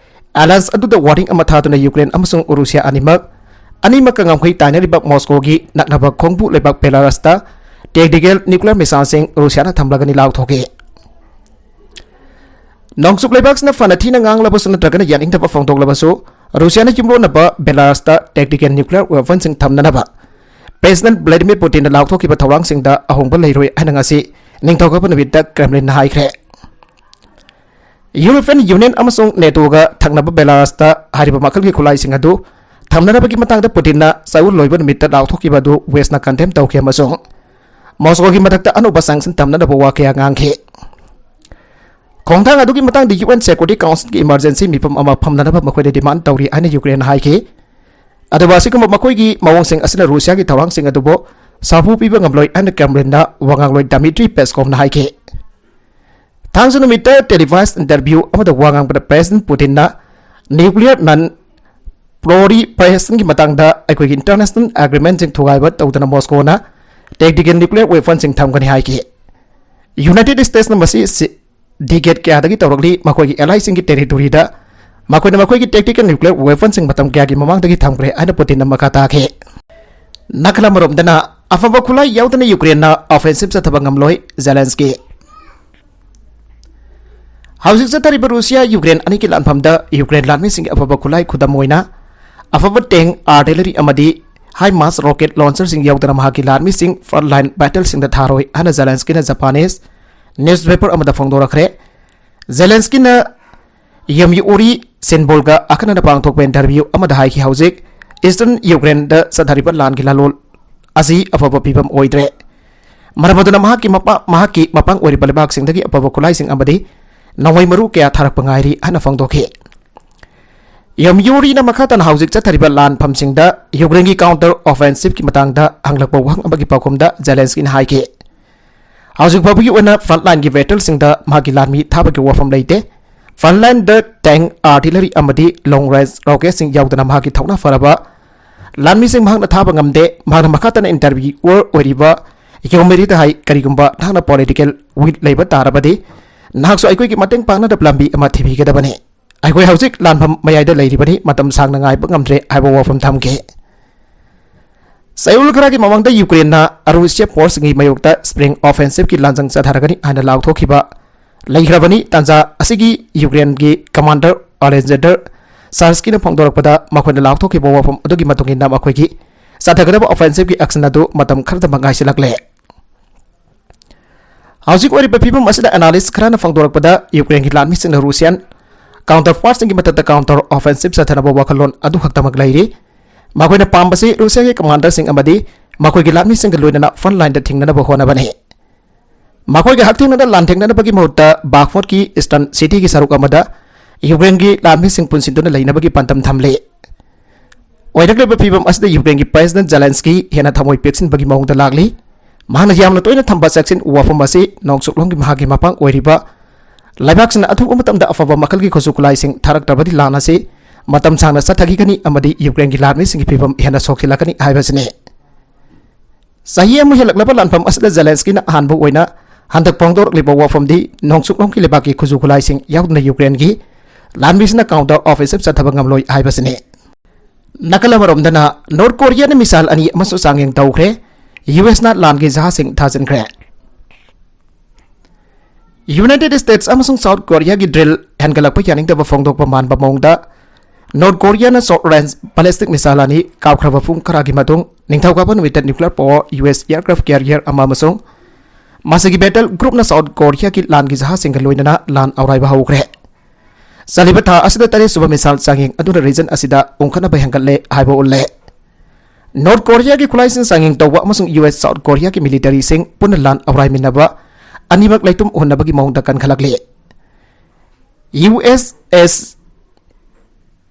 alliance ꯑꯗꯨꯗ warning ꯑꯃ ꯊꯥꯗꯨꯅ Ukraine ꯑꯃꯁꯨꯡ ꯔꯨꯁꯤꯌꯥ ꯑꯅꯤꯃꯛ ꯑꯅꯤꯃꯛꯀ ꯉꯝꯈꯩ ꯇꯥꯏꯅꯔꯤꯕ ꯃꯣꯁꯀꯣꯒꯤ ꯅꯛꯅꯕ ꯈꯣꯡꯕꯨ ꯂꯩꯕꯥꯛ ꯕꯦꯂꯥꯔꯁꯇ tactical nuclear missileꯁꯤꯡ ꯔꯨꯁꯤꯌꯥꯅ ꯊꯝꯂꯒꯅꯤ ꯂꯥꯎꯊꯣꯛꯈꯤ꯫ ꯅꯣꯡꯆꯨꯞ ꯂꯩꯕꯥꯛꯁꯤꯅ ꯐꯅ ꯊꯤꯅ ꯉꯥꯡꯂꯕꯁꯨ ꯅꯠꯇ꯭ꯔꯒꯅ ꯌꯥꯅꯤꯡꯗꯕ ꯐꯣꯡꯗꯣꯛꯂꯕꯁꯨ, ꯔꯨꯁꯤꯌꯥꯅ ꯌꯨꯝꯂꯣꯟꯅꯕ ꯕꯦꯂꯥꯔꯁꯇ tactical nuclear weaponꯁꯤꯡ ꯊꯝꯅꯅꯕ President Vladimir Putinꯅ ꯂꯥꯎꯊꯣꯛꯈꯤꯕ ꯊꯧꯔꯥꯡꯁꯤꯡꯗ ꯑꯍꯣꯡꯕ ꯂꯩꯔꯣꯏ ꯍꯥꯏꯅ ꯉꯁꯤ ꯅꯤꯡꯊꯧꯀꯥꯕ ꯅꯨꯃꯤꯠꯇ Kremlinꯅ ꯍꯥꯏꯈ꯭ꯔꯦ꯫ European Union ꯑꯃꯁꯨꯡ NATOꯒ ꯊꯪꯅꯕ ꯕꯦꯂꯥꯔꯁꯇ ꯍꯥꯏꯔꯤꯕ ꯃꯈꯜꯒꯤ ꯈꯨꯠꯂꯥꯏꯁꯤꯡ ꯑꯗꯨ ꯊꯝꯅꯅꯕꯒꯤ ꯃꯇꯥꯡꯗ ꯄꯨꯇꯤꯟꯅ ꯆꯌꯣꯜ ꯂꯣꯏꯕ ꯅꯨꯃꯤꯠꯇ ꯂꯥꯎꯊꯣꯛꯈꯤꯕ ꯑꯗꯨ Westꯅ condemn ꯇꯧꯈꯤ ꯑꯃꯁꯨꯡ ꯃꯣꯁꯀꯣꯒꯤ ꯃꯊꯛꯇ ꯑꯅꯧꯕ sanction ꯊꯝꯅꯅꯕ ꯋꯥ ꯀꯌꯥ ꯉꯥꯡꯈꯤ꯫ ꯈꯣꯡꯊꯥꯡ ꯑꯗꯨꯒꯤ ꯃꯇꯥꯡꯗ UN Security Councilꯒꯤ emergency ꯃꯤꯐꯝ ꯑꯃ ꯐꯝꯅꯅꯕ ꯃꯈꯣꯏꯗ demand ꯇꯧꯔꯤ ꯍꯥꯏꯅ ꯌꯨꯀ꯭ꯔꯦꯟꯅ ꯍꯥꯏꯈꯤ꯫ ꯑꯗꯨꯕꯨ ꯑꯁꯤꯒꯨꯝꯕ ꯃꯈꯣꯏꯒꯤ ꯃꯑꯣꯡꯁꯤꯡ ꯑꯁꯤꯅ ꯔꯨꯁꯤꯌꯥꯒꯤ ꯊꯧꯔꯥꯡꯁꯤꯡ ꯑꯗꯨꯕꯨ ꯁꯥꯐꯨ ꯄꯤꯕ ꯉꯝꯂꯣꯏ ꯍꯥꯏꯅ Kremlinꯅ ꯋꯥꯉꯥꯡꯂꯣꯏ Dmitry Peskovꯅ ꯍꯥꯏꯈꯤ꯫ ꯊꯥꯡꯖ ꯅꯨꯃꯤꯠꯇ televised interview ꯑꯃꯗ ꯋꯥ ꯉꯥꯡꯕꯗ President Putinꯅ nuclear non proliferation ꯒꯤ ꯃꯇꯥꯡꯗ ꯑꯩꯈꯣꯏꯒꯤ international agreement ꯁꯤꯡ ꯊꯨꯒꯥꯏꯕ ꯇꯧꯗꯅ ꯃꯣꯁꯀꯣꯅ tactical nuclear weapon ꯁꯤꯡ ꯊꯝꯒꯅꯤ ꯍꯥꯏꯈꯤ꯫ United States ꯅ ꯃꯁꯤ ꯁꯤ-, decade ꯀꯌꯥꯗꯒꯤ ꯇꯧꯔꯛꯂꯤ, ꯃꯈꯣꯏꯒꯤ ally ꯁꯤꯡꯒꯤ territory ꯗ ꯃꯈꯣꯏꯅ ꯃꯈꯣꯏꯒꯤ tactical nuclear weapon ꯁꯤꯡ ꯃꯇꯝ ꯀꯌꯥꯒꯤ ꯃꯃꯥꯡꯗꯒꯤ ꯊꯝꯈ꯭ꯔꯦ ꯍꯥꯏꯅ ꯄꯨꯇꯤꯟꯅ ꯃꯈꯥ ꯇꯥꯈꯤ꯫ ꯅꯥꯀꯜ ꯑꯃꯔꯣꯝꯗꯅ ꯑꯐꯕ ꯈꯨꯠꯂꯥꯏ ꯌꯥꯎꯗꯅ ꯌꯨꯀ꯭ꯔꯦꯟꯅ offensive ꯆꯠꯊꯕ ꯉꯝꯂꯣꯏ, ꯖꯦꯂꯦꯟꯁꯀꯤ꯫ ꯍꯧꯖꯤꯛ ꯆꯠꯊꯔꯤꯕ ꯔꯨꯁꯤꯌꯥ ꯌꯨꯀ꯭ꯔꯦꯟ ꯑꯅꯤꯒꯤ ꯂꯥꯟꯐꯝꯗ ꯌꯨꯀ꯭ꯔꯦꯟ ꯂꯥꯟꯃꯤꯁꯤꯡꯒꯤ ꯑꯐꯕ ꯈꯨꯠꯂꯥꯏ, ꯈꯨꯗꯝ ꯑꯣꯏꯅ ꯑꯐꯕ tank, artillery ꯑꯃꯗꯤ HIMARS rocket launcher ꯁꯤꯡ ꯌꯥꯎꯗꯅ ꯃꯍꯥꯛꯀꯤ ꯂꯥꯟꯃꯤꯁꯤꯡ front line battle ꯁꯤꯡꯗ ꯊꯥꯔꯣꯏ ꯍꯥꯏꯅ ꯖꯦꯂꯦꯟꯁꯀꯤꯅ Japanese newspaper ꯑꯃꯗ ꯐꯣꯡꯗꯣꯔꯛꯈ꯭ꯔꯦ꯫ ꯖꯦꯂꯦꯟꯁꯀꯤꯅ ꯌꯥꯝꯌꯨꯔꯤ ꯁꯤꯟꯕꯣꯜꯒ ꯑꯈꯟꯅꯅ ꯄꯥꯡꯊꯣꯛꯄ interview ꯑꯃꯗ ꯍꯥꯏꯈꯤ, ꯍꯧꯖꯤꯛ Eastern ꯌꯨꯀ꯭ꯔꯦꯟꯗ ꯆꯠꯊꯔꯤꯕ ꯂꯥꯟꯒꯤ ꯂꯥꯂꯣꯜ ꯑꯁꯤ ꯑꯐꯕ ꯐꯤꯕꯝ ꯑꯣꯏꯗ꯭ꯔꯦ꯫ ꯃꯔꯝ ꯑꯗꯨꯅ ꯃꯍꯥꯛꯀꯤ ꯃꯄꯥ-, ꯃꯍꯥꯛꯀꯤ ꯃꯄꯥꯡ ꯑꯣꯏꯔꯤꯕ ꯂꯩꯕꯥꯛꯁꯤꯡꯗꯒꯤ ꯑꯐꯕ ꯈꯨꯠꯂꯥꯏꯁꯤꯡ ꯑꯃꯗꯤ ꯅꯣꯡꯃꯩ ꯃꯔꯨ ꯀꯌꯥ ꯊꯥꯔꯛꯄ ꯉꯥꯏꯔꯤ ꯍꯥꯏꯅ ꯐꯣꯡꯗꯣꯛꯈꯤ꯫ ꯌꯥꯝꯌꯨꯔꯤꯅ ꯃꯈꯥ ꯇꯥꯅ ꯍꯧꯖꯤꯛ ꯆꯠꯊꯔꯤꯕ ꯂꯥꯟꯐꯝꯁꯤꯡꯗ ꯌꯨꯀ꯭ꯔꯦꯟꯒꯤ counter offensive ꯀꯤ ꯃꯇꯥꯡꯗ ꯍꯪꯂꯛꯄ ꯋꯥꯍꯪ ꯑꯃꯒꯤ ꯄꯥꯎꯈꯨꯝꯗ ꯖꯦꯂꯦꯟꯁꯀꯤꯅ ꯍꯥꯏꯈꯤ, ꯍꯧꯖꯤꯛ ꯐꯥꯎꯕꯒꯤ ꯑꯣꯏꯅ front line ꯒꯤ battle ꯁꯤꯡꯗ ꯃꯍꯥꯛꯀꯤ ꯂꯥꯟꯃꯤ ꯊꯥꯕꯒꯤ ꯋꯥꯐꯝ ꯂꯩꯇꯦ꯫ Front line ꯗ tank, artillery ꯑꯃꯗꯤ long range rocket ꯁꯤꯡ ꯌꯥꯎꯗꯅ ꯃꯍꯥꯛꯀꯤ ꯊꯧꯅꯥ ꯐꯔꯕ ꯂꯥꯟꯃꯤꯁꯤꯡ ꯃꯍꯥꯛꯅ ꯊꯥꯕ ꯉꯝꯗꯦ꯫ ꯃꯍꯥꯛꯅ ꯃꯈꯥ ꯇꯥꯅ interview ꯑꯣꯏꯔꯤꯕ ꯌꯣꯃꯦꯔꯤꯗ ꯍꯥꯏ, "ꯀꯔꯤꯒꯨꯝꯕ ꯅꯍꯥꯛꯅ political will ꯂꯩꯕ ꯇꯥꯔꯕꯗꯤ, ꯅꯍꯥꯛꯁꯨ ꯑꯩꯈꯣꯏꯒꯤ ꯃꯇꯦꯡ ꯄꯥꯡꯅꯕ ꯂꯝꯕꯤ ꯑꯃ ꯊꯤꯕꯤꯒꯗꯕꯅꯤ꯫ ꯑꯩꯈꯣꯏ ꯍꯧꯖꯤꯛ ꯂꯥꯟꯐꯝ ꯃꯌꯥꯏꯗ ꯂꯩꯔꯤꯕꯅꯤ, ꯃꯇꯝ ꯁꯥꯡꯅ ꯉꯥꯏꯕ ꯉꯝꯗ꯭ꯔꯦ" ꯍꯥꯏꯕ ꯋꯥꯐꯝ ꯊꯝꯈꯤ꯫ ꯆꯌꯣꯜ ꯈꯔꯒꯤ ꯃꯃꯥꯡꯗ ꯌꯨꯀ꯭ꯔꯦꯟꯅ ꯑꯔꯨꯁꯤꯌꯥ ꯐꯣꯔꯁꯁꯤꯡꯒꯤ ꯃꯥꯌꯣꯛꯇ ꯁ꯭ꯄ꯭ꯔꯤꯡ ꯑꯣꯐꯦꯟꯁꯤꯞꯀꯤ ꯂꯥꯟꯖꯪ ꯆꯠꯊꯔꯒꯅꯤ ꯍꯥꯏꯅ ꯂꯥꯎꯊꯣꯛꯈꯤꯕ ꯂꯩꯈ꯭ꯔꯕꯅꯤ꯫ ꯇꯥꯟꯖꯥ ꯑꯁꯤꯒꯤ ꯌꯨꯀ꯭ꯔꯦꯟꯒꯤ ꯀꯃꯥꯟꯗꯔ ꯑꯂꯦꯛꯖꯦꯟꯗꯔ ꯁꯥꯔꯁꯀꯤꯅ ꯐꯣꯡꯗꯣꯔꯛꯄꯗ, ꯃꯈꯣꯏꯅ ꯂꯥꯎꯊꯣꯛꯈꯤꯕ ꯋꯥꯐꯝ ꯑꯗꯨꯒꯤ ꯃꯇꯨꯡ ꯏꯟꯅ ꯃꯈꯣꯏꯒꯤ ꯆꯠꯊꯒꯗꯕ ꯑꯣꯐꯦꯟꯁꯤꯞꯀꯤ ꯑꯦꯛꯁꯟ ꯑꯗꯨ ꯃꯇꯝ ꯈꯔꯗꯃꯛ ꯉꯥꯏꯁꯤꯜꯂꯛꯂꯦ꯫ ꯍꯧꯖꯤꯛ ꯑꯣꯏꯔꯤꯕ ꯐꯤꯕꯝ ꯑꯁꯤꯗ ꯑꯦꯅꯥꯂꯤꯁ ꯈꯔꯅ ꯐꯣꯡꯗꯣꯔꯛꯄꯗ, ꯌꯨꯀ꯭ꯔꯦꯟꯒꯤ ꯂꯥꯟꯃꯤꯁꯤꯡꯅ ꯔꯨꯁꯤꯌꯥꯟ ꯀꯥꯎꯟꯇꯔ ꯄꯥꯔꯠꯁꯤꯡꯒꯤ ꯃꯊꯛꯇ ꯀꯥꯎꯟꯇꯔ ꯑꯣꯐꯦꯟꯁꯤꯞ ꯆꯠꯊꯅꯕ ꯋꯥꯈꯜꯂꯣꯟ ꯑꯗꯨꯈꯛꯇꯃꯛ ꯂꯩꯔꯤ꯫ ꯃꯈꯣꯏꯅ ꯄꯥꯝꯕꯁꯤ ꯔꯨꯁꯤꯌꯥꯒꯤ ꯀꯃꯥꯟꯗꯔꯁꯤꯡ ꯑꯃꯗꯤ ꯃꯈꯣꯏꯒꯤ ꯂꯥꯟꯃꯤꯁꯤꯡꯒ ꯂꯣꯏꯅꯅ ꯐ꯭ꯔꯟꯠ ꯂꯥꯏꯟꯗ ꯊꯦꯡꯅꯅꯕ ꯍꯣꯠꯅꯕꯅꯤ꯫ ꯃꯈꯣꯏꯒ ꯍꯛꯊꯦꯡꯅꯅ ꯂꯥꯟꯊꯦꯡꯅꯅꯕꯒꯤ ꯃꯍꯨꯠꯇ ꯕꯥꯈꯃꯨꯠꯀꯤ ꯏꯁꯇꯔꯟ ꯁꯤꯇꯤꯒꯤ ꯁꯔꯨꯛ ꯑꯃꯗ ꯌꯨꯀ꯭ꯔꯦꯟꯒꯤ ꯂꯥꯟꯃꯤꯁꯤꯡ ꯄꯨꯟꯁꯤꯟꯗꯨꯅ ꯂꯩꯅꯕꯒꯤ ꯄꯥꯟꯗꯝ ꯊꯝꯂꯤ꯫ ꯑꯣꯏꯔꯛꯂꯤꯕ ꯐꯤꯕꯝ ꯑꯁꯤꯗ ꯌꯨꯀ꯭ꯔꯦꯟꯒꯤ ꯄ꯭ꯔꯦꯁꯤꯗꯦꯟꯠ ꯖꯦꯂꯦꯟꯁꯀꯤ ꯍꯦꯟꯅ ꯊꯃꯣꯏ ꯄꯦꯛꯁꯤꯟꯕꯒꯤ ꯃꯑꯣꯡꯗ ꯂꯥꯛꯂꯤ꯫ ꯃꯍꯥꯛꯅ ꯌꯥꯝꯅ ꯇꯣꯏꯅ ꯊꯝꯕ ꯆꯦꯛꯁꯤꯟ ꯋꯥꯐꯝ ꯑꯁꯤ ꯅꯣꯡꯆꯨꯞꯂꯣꯝꯒꯤ ꯃꯍꯥꯛꯀꯤ ꯃꯄꯥꯡ ꯑꯣꯏꯔꯤꯕ ꯂꯩꯕꯥꯛꯁꯤꯡꯅ ꯑꯊꯨꯕ ꯃꯇꯝꯗ ꯑꯐꯕ ꯃꯈꯜꯒꯤ ꯈꯨꯠꯁꯨ ꯈꯨꯠꯂꯥꯏꯁꯤꯡ ꯊꯥꯔꯛꯇ꯭ꯔꯕꯗꯤ ꯂꯥꯟ ꯑꯁꯤ ꯃꯇꯝ ꯁꯥꯡꯅ ꯆꯠꯊꯈꯤꯒꯅꯤ ꯑꯃꯗꯤ ꯌꯨꯀ꯭ꯔꯦꯟꯒꯤ ꯂꯥꯟꯃꯤꯁꯤꯡꯒꯤ ꯐꯤꯕꯝ ꯍꯦꯟꯅ ꯁꯣꯛꯆꯤꯜꯂꯛꯀꯅꯤ ꯍꯥꯏꯕꯁꯤꯅꯤ꯫ ꯆꯍꯤ ꯑꯃ ꯍꯦꯜꯂꯛꯂꯕ ꯂꯥꯟꯐꯝ ꯑꯁꯤꯗ ꯖꯦꯂꯦꯟꯁꯀꯤꯅ ꯑꯍꯥꯟꯕ ꯑꯣꯏꯅ ꯍꯟꯗꯛ ꯐꯣꯡꯗꯣꯔꯛꯂꯤꯕ ꯋꯥꯐꯝꯗꯤ ꯅꯣꯡꯆꯨꯞꯂꯣꯝꯒꯤ ꯂꯩꯕꯥꯛꯀꯤ ꯈꯨꯠꯁꯨ ꯈꯨꯠꯂꯥꯏꯁꯤꯡ ꯌꯥꯎꯗꯅ ꯌꯨꯀ꯭ꯔꯦꯟꯒꯤ ꯂꯥꯟꯃꯤꯁꯤꯡꯅ ꯀꯥꯎꯟꯇꯔ ꯑꯣꯐꯦꯟꯁꯤꯞ ꯆꯠꯊꯕ ꯉꯝꯂꯣꯏ ꯍꯥꯏꯕꯁꯤꯅꯤ꯫ ꯅꯥꯀꯜ ꯑꯃꯔꯣꯝꯗꯅ ꯅꯣꯔꯠ ꯀꯣꯔꯤꯌꯥꯅ ꯃꯤꯁꯥꯏꯜ ꯑꯅꯤ ꯑꯃꯁꯨ ꯆꯥꯡꯌꯦꯡ ꯇꯧꯈ꯭ꯔꯦ꯫ ꯌꯨ ꯑꯦꯁꯅ ꯂꯥꯟꯒꯤ ꯖꯍꯥꯖꯁꯤꯡ ꯊꯥꯖꯤꯟꯈ꯭ꯔꯦ꯫ ꯌꯨꯅꯥꯏꯇꯦꯗ ꯁ꯭ꯇꯦꯠꯁ ꯑꯃꯁꯨꯡ ꯁꯥꯎꯠ ꯀꯣꯔꯤꯌꯥꯒꯤ ꯗ꯭ꯔꯤꯜ ꯍꯦꯟꯒꯠꯂꯛꯄ ꯌꯥꯅꯤꯡꯗꯕ ꯐꯣꯡꯗꯣꯛꯄ ꯃꯥꯟꯕ ꯃꯑꯣꯡꯗ, ꯅꯣꯔꯠ ꯀꯣꯔꯤꯌꯥꯅ ꯁꯣꯔꯠ ꯔꯦꯟꯖ ꯕꯦꯂꯤꯁꯇꯤꯛ ꯃꯤꯁꯥꯏꯜ ꯑꯅꯤ ꯀꯥꯞꯈ꯭ꯔꯕ ꯄꯨꯡ ꯈꯔꯒꯤ ꯃꯇꯨꯡ ꯅꯤꯡꯊꯧꯀꯥꯕ ꯅꯨꯃꯤꯠꯇ nuclear power U S aircraft carrier ꯑꯃ ꯑꯃꯁꯨꯡ ꯃꯁꯤꯒꯤ ꯕꯦꯇꯜ ꯒ꯭ꯔꯨꯞꯅ ꯁꯥꯎꯠ ꯀꯣꯔꯤꯌꯥꯒꯤ ꯂꯥꯟꯒꯤ ꯖꯍꯥꯖꯁꯤꯡꯒ ꯂꯣꯏꯅꯅ ꯂꯥꯟ ꯑꯧꯔꯥꯏꯕ ꯍꯧꯈ꯭ꯔꯦ꯫ ꯆꯠꯂꯤꯕ ꯊꯥ ꯑꯁꯤꯗ ꯇꯔꯦꯠ ꯁꯨꯕ ꯃꯤꯁꯥꯏꯜ ꯆꯥꯡꯌꯦꯡ ꯑꯗꯨꯅ ꯔꯤꯖꯟ ꯑꯁꯤꯗ ꯎꯪꯈꯠꯅꯕ ꯍꯦꯟꯒꯠꯂꯦ ꯍꯥꯏꯕ ꯎꯠꯂꯦ꯫ ꯅꯣꯔꯠ ꯀꯣꯔꯤꯌꯥꯒꯤ ꯈꯨꯠꯂꯥꯏꯁꯤꯡ ꯆꯥꯡꯌꯦꯡ ꯇꯧꯕ ꯑꯃꯁꯨꯡ ꯌꯨ ꯑꯦꯁ ꯁꯥꯎꯠ ꯀꯣꯔꯤꯌꯥꯒꯤ ꯃꯤꯂꯤꯇꯔꯤꯁꯤꯡ ꯄꯨꯟꯅ ꯂꯥꯟ ꯑꯧꯔꯥꯏꯃꯤꯟꯅꯕ ꯑꯅꯤꯃꯛ ꯂꯩꯇꯨꯝ ꯍꯨꯟꯅꯕꯒꯤ ꯃꯑꯣꯡꯗ ꯀꯟꯈꯠꯂꯛꯂꯤ꯫ ꯌꯨ ꯑꯦꯁ ꯑꯦꯁ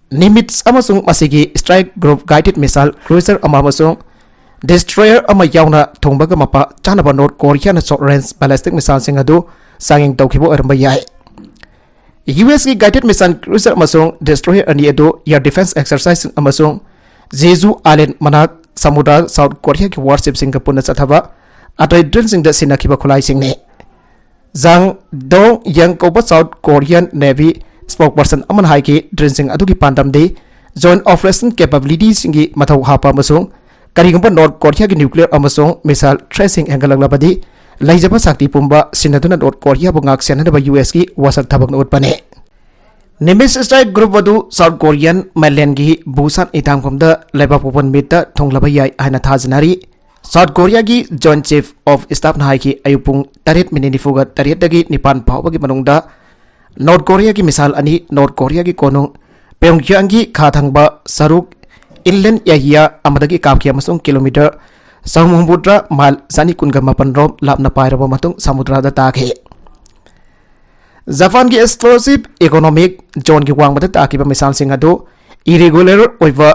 ꯅꯤꯃꯤꯠꯁ ꯑꯃꯁꯨꯡ ꯃꯁꯤꯒꯤ ꯁ꯭ꯇ꯭ꯔꯥꯏꯛ ꯒ꯭ꯔꯨꯞ ꯒꯥꯏꯗꯦꯗ ꯃꯤꯁꯥꯏꯜ ꯀ꯭ꯔꯨꯏꯖꯔ ꯑꯃ ꯑꯃꯁꯨꯡ ꯗꯤꯁꯇ꯭ꯔꯣꯌꯔ ꯑꯃ ꯌꯥꯎꯅ ꯊꯨꯡꯕꯒ ꯃꯄꯥ ꯆꯥꯅꯕ ꯅꯣꯔꯠ ꯀꯣꯔꯤꯌꯥꯅ ꯁꯣꯔꯠ ꯔꯦꯟꯖ ꯕꯦꯂꯤꯁꯇꯤꯛ ꯃꯤꯁꯥꯏꯜꯁꯤꯡ ꯑꯗꯨ ꯆꯥꯡꯌꯦꯡ ꯇꯧꯈꯤꯕ ꯑꯣꯏꯔꯝꯕ ꯌꯥꯏ꯫ ꯌꯨ ꯑꯦꯁꯀꯤ ꯒꯥꯏꯗꯦꯗ ꯃꯤꯁꯥꯏꯜ ꯀ꯭ꯔꯨꯏꯖꯔ ꯑꯃꯁꯨꯡ ꯗꯤꯁꯇ꯭ꯔꯣꯌꯔ ꯑꯅꯤ ꯑꯗꯨ ꯑꯦꯌꯔ ꯗꯤꯐꯦꯟꯁ ꯑꯦꯛꯁꯔꯁꯥꯏꯖꯁꯤꯡ ꯑꯃꯁꯨꯡ ꯖꯦꯖꯨ ꯑꯥꯏꯂꯦꯟꯗ ꯃꯅꯥꯛ ꯁꯃꯨꯗ꯭ꯔ ꯁꯥꯎꯠ ꯀꯣꯔꯤꯌꯥꯒꯤ ꯋꯥꯔꯁꯤꯞꯁꯤꯡꯒ ꯄꯨꯟꯅ ꯆꯠꯊꯕ ꯑꯇꯩ ꯗ꯭ꯔꯤꯜꯁꯤꯡꯗ ꯁꯤꯖꯤꯟꯅꯈꯤꯕ ꯈꯨꯠꯂꯥꯏꯁꯤꯡꯅꯤ꯫ ꯖꯥꯡ ꯗꯣꯡ ꯌꯪ ꯀꯧꯕ ꯁꯥꯎꯠ ꯀꯣꯔꯤꯌꯥꯟ ꯅꯦꯚꯤ ꯁ꯭ꯄꯣꯛꯄꯔꯁꯟ ꯑꯃꯅ ꯍꯥꯏꯈꯤ, ꯗ꯭ꯔꯤꯜꯁꯤꯡ ꯑꯗꯨꯒꯤ ꯄꯥꯟꯗꯝꯗꯤ ꯖꯣꯏꯟꯠ ꯑꯣꯄꯔꯦꯁꯟ ꯀꯦꯄꯥꯕꯤꯂꯤꯇꯤꯁꯤꯡꯒꯤ ꯃꯊꯧ ꯍꯥꯞꯄ ꯑꯃꯁꯨꯡ ꯀꯔꯤꯒꯨꯝꯕ ꯅꯣꯔꯠ ꯀꯣꯔꯤꯌꯥꯒꯤ ꯅ꯭ꯌꯨꯀ꯭ꯂꯤꯌꯔ ꯑꯃꯁꯨꯡ ꯃꯤꯁꯥꯏꯜ ꯊ꯭ꯔꯦꯠꯁꯤꯡ ꯍꯦꯟꯒꯠꯂꯛꯂꯕꯗꯤ, ꯂꯩꯖꯕ ꯁꯛꯇꯤ ꯄꯨꯝꯕ ꯁꯤꯟꯅꯗꯨꯅ ꯅꯣꯔꯠ ꯀꯣꯔꯤꯌꯥꯕꯨ ꯉꯥꯛ ꯁꯦꯟꯅꯅꯕ ꯌꯨ ꯑꯦꯁꯀꯤ ꯋꯥꯁꯛ ꯊꯕꯛꯅ ꯎꯠꯄꯅꯤ꯫ ꯅꯤꯃꯤꯠꯁ ꯁ꯭ꯇ꯭ꯔꯥꯏꯛ ꯒ꯭ꯔꯨꯞ ꯑꯗꯨ ꯁꯥꯎꯠ ꯀꯣꯔꯤꯌꯥꯟ ꯃꯦꯟꯂꯦꯟꯒꯤ ꯕꯨꯁꯥꯟ ꯏꯊꯥꯡꯐꯝꯗ ꯂꯩꯕꯥꯛ ꯄꯣꯛꯄ ꯅꯨꯃꯤꯠꯇ ꯊꯨꯡꯂꯕ ꯌꯥꯏ ꯍꯥꯏꯅ ꯊꯥꯖꯅꯔꯤ꯫ ꯁꯥꯎꯠ ꯀꯣꯔꯤꯌꯥꯒꯤ ꯖꯣꯏꯟꯠ ꯆꯤꯐ ꯑꯣꯐ ꯁ꯭ꯇꯥꯐꯅ ꯍꯥꯏꯈꯤ, ꯑꯌꯨꯛ ꯄꯨꯡ ꯇꯔꯦꯠ ꯃꯤꯅꯤꯠ ꯅꯤꯐꯨꯒ ꯇꯔꯦꯠꯇꯒꯤ ꯅꯤꯄꯥꯟ ꯐꯥꯎꯕꯒꯤ ꯃꯅꯨꯡꯗ ꯅꯣꯔꯠ ꯀꯣꯔꯤꯌꯥꯒꯤ ꯃꯤꯁꯥꯏꯜ ꯑꯅꯤ ꯅꯣꯔꯠ ꯀꯣꯔꯤꯌꯥꯒꯤ ꯀꯣꯅꯨꯡ ꯄ꯭ꯌꯣꯡꯌꯥꯡꯒꯤ ꯈꯥ ꯊꯪꯕ ꯁꯔꯨꯛ ꯏꯟꯂꯦꯟ ꯑꯦꯔꯤꯌꯥ ꯑꯃꯗꯒꯤ ꯀꯥꯞꯈꯤ ꯑꯃꯁꯨꯡ ꯀꯤꯂꯣꯃꯤꯇꯔ ꯆꯍꯨꯝ ꯍꯨꯝꯐꯨꯇꯔꯥ, ꯃꯥꯏꯜ ꯆꯅꯤ ꯀꯨꯟꯒ ꯃꯥꯄꯟ ꯔꯣꯝ ꯂꯥꯞꯅ ꯄꯥꯏꯔꯕ ꯃꯇꯨꯡ ꯁꯃꯨꯗ꯭ꯔꯗ ꯇꯥꯈꯤ꯫ ꯖꯄꯥꯟꯒꯤ ꯑꯦꯛꯁꯀ꯭ꯂꯨꯁꯤꯚ ꯏꯀꯣꯅꯣꯃꯤꯛ ꯖꯣꯟꯒꯤ ꯋꯥꯡꯃꯗ ꯇꯥꯈꯤꯕ ꯃꯤꯁꯥꯏꯜꯁꯤꯡ ꯑꯗꯨ ꯏꯔꯤꯒꯨꯂꯔ ꯑꯣꯏꯕ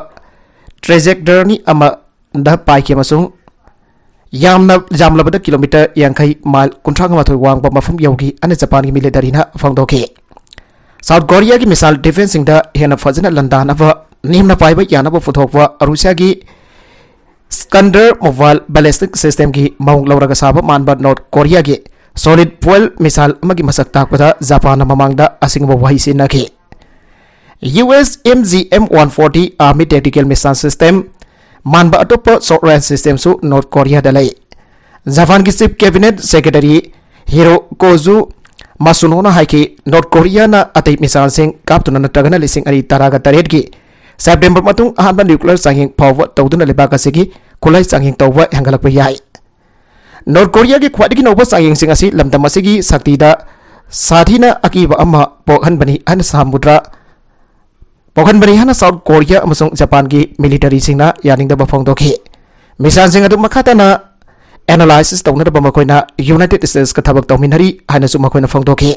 ꯇ꯭ꯔꯦꯖꯦꯛꯇꯔꯅꯤ ꯑꯃꯗ ꯄꯥꯏꯈꯤ ꯑꯃꯁꯨꯡ ꯌꯥꯝꯅ, ꯌꯥꯝꯂꯕꯗ ꯀꯤꯂꯣꯃꯤꯇꯔ ꯌꯥꯡꯈꯩ, ꯃꯥꯏꯜ ꯀꯨꯟꯊ꯭ꯔꯥ ꯃꯥꯊꯣꯏ ꯋꯥꯡꯕ ꯃꯐꯝ ꯌꯧꯈꯤ ꯍꯥꯏꯅ ꯖꯄꯥꯟꯒꯤ ꯃꯤꯂꯤꯇꯔꯤꯅ ꯐꯣꯡꯗꯣꯛꯈꯤ꯫ ꯁꯥꯎꯠ ꯀꯣꯔꯤꯌꯥꯒꯤ ꯃꯤꯁꯥꯏꯜ ꯗꯤꯐꯦꯟꯁꯁꯤꯡꯗ ꯍꯦꯟꯅ ꯐꯖꯅ ꯂꯥꯟꯗꯥꯅꯕ ꯅꯦꯝꯅ ꯄꯥꯏꯕ ꯌꯥꯅꯕ ꯄꯨꯊꯣꯛꯄ ꯔꯨꯁꯤꯌꯥꯒꯤ ꯁ꯭ꯀꯟꯗꯔ ꯃꯣꯕꯥꯏꯜ ꯕꯦꯂꯤꯁꯇꯤꯛ ꯁꯤꯁꯇꯦꯝꯒꯤ ꯃꯑꯣꯡ ꯂꯧꯔꯒ ꯁꯥꯕ ꯃꯥꯟꯕ ꯅꯣꯔꯠ ꯀꯣꯔꯤꯌꯥꯒꯤ ꯁꯣꯂꯤꯗ ꯐ꯭ꯌꯨꯑꯦꯜ ꯃꯤꯁꯥꯏꯜ ꯑꯃꯒꯤ ꯃꯁꯛ ꯇꯥꯛꯄꯗ ꯖꯄꯥꯟꯅ ꯃꯃꯥꯡꯗ ꯑꯁꯤꯒꯨꯝꯕ ꯋꯥꯍꯩ ꯁꯤꯖꯤꯟꯅꯈꯤ꯫ U S M G M one forty army tactical missile system ꯃꯥꯟꯕ ꯑꯇꯣꯞꯄ ꯁꯣꯔꯠ ꯔꯦꯟꯖ ꯁꯤꯁꯇꯦꯝꯁꯨ ꯅꯣꯔꯠ ꯀꯣꯔꯤꯌꯥꯗ ꯂꯩ꯫ ꯖꯄꯥꯟꯒꯤ chief cabinet secretary Hirokazu ꯃꯥꯁꯨꯅꯣꯅ ꯍꯥꯏꯈꯤ, ꯅꯣꯔꯠ ꯀꯣꯔꯤꯌꯥꯅ ꯑꯇꯩ ꯃꯤꯁꯥꯏꯜꯁꯤꯡ ꯀꯥꯞꯇꯨꯅ ꯅꯠꯇ꯭ꯔꯒꯅ ꯂꯤꯁꯤꯡ ꯑꯅꯤ ꯇꯔꯥꯒ ꯇꯔꯦꯠꯀꯤ ꯁꯦꯞꯇꯦꯝꯕꯔ ꯃꯇꯨꯡ ꯑꯍꯥꯟꯕ ꯅ꯭ꯌꯨꯀ꯭ꯂꯤꯌꯔ ꯆꯥꯡꯌꯦꯡ ꯐꯥꯎꯕ ꯇꯧꯗꯨꯅ ꯂꯩꯕꯥꯛ ꯑꯁꯤꯒꯤ ꯈꯨꯠꯂꯥꯏ ꯆꯥꯡꯌꯦꯡ ꯇꯧꯕ ꯍꯦꯟꯒꯠꯂꯛꯄ ꯌꯥꯏ꯫ ꯅꯣꯔꯠ ꯀꯣꯔꯤꯌꯥꯒꯤ ꯈ꯭ꯋꯥꯏꯗꯒꯤ ꯅꯧꯕ ꯆꯥꯡꯌꯦꯡꯁꯤꯡ ꯑꯁꯤ ꯂꯝꯗꯝ ꯑꯁꯤꯒꯤ ꯁꯛꯇꯤꯗ ꯁꯥꯊꯤꯅ ꯑꯀꯤꯕ ꯑꯃ ꯄꯣꯛꯍꯟꯕꯅꯤ ꯍꯥꯏꯅ ꯁꯃꯨꯗ꯭ꯔ, ꯄꯣꯛꯍꯟꯕꯅꯤ ꯍꯥꯏꯅ ꯁꯥꯎꯠ ꯀꯣꯔꯤꯌꯥ ꯑꯃꯁꯨꯡ ꯖꯄꯥꯟꯒꯤ ꯃꯤꯂꯤꯇꯔꯤꯁꯤꯡꯅ ꯌꯥꯅꯤꯡꯗꯕ ꯐꯣꯡꯗꯣꯛꯈꯤ꯫ ꯃꯤꯁꯥꯏꯜꯁꯤꯡ ꯑꯗꯨ ꯃꯈꯥ ꯇꯥꯅ ꯑꯦꯅꯥꯂꯥꯏꯁꯤꯁ ꯇꯧꯅꯅꯕ ꯃꯈꯣꯏꯅ ꯌꯨꯅꯥꯏꯇꯦꯗ ꯁ꯭ꯇꯦꯠꯁꯀ ꯊꯕꯛ ꯇꯧꯃꯤꯟꯅꯔꯤ ꯍꯥꯏꯅꯁꯨ ꯃꯈꯣꯏꯅ ꯐꯣꯡꯗꯣꯛꯈꯤ꯫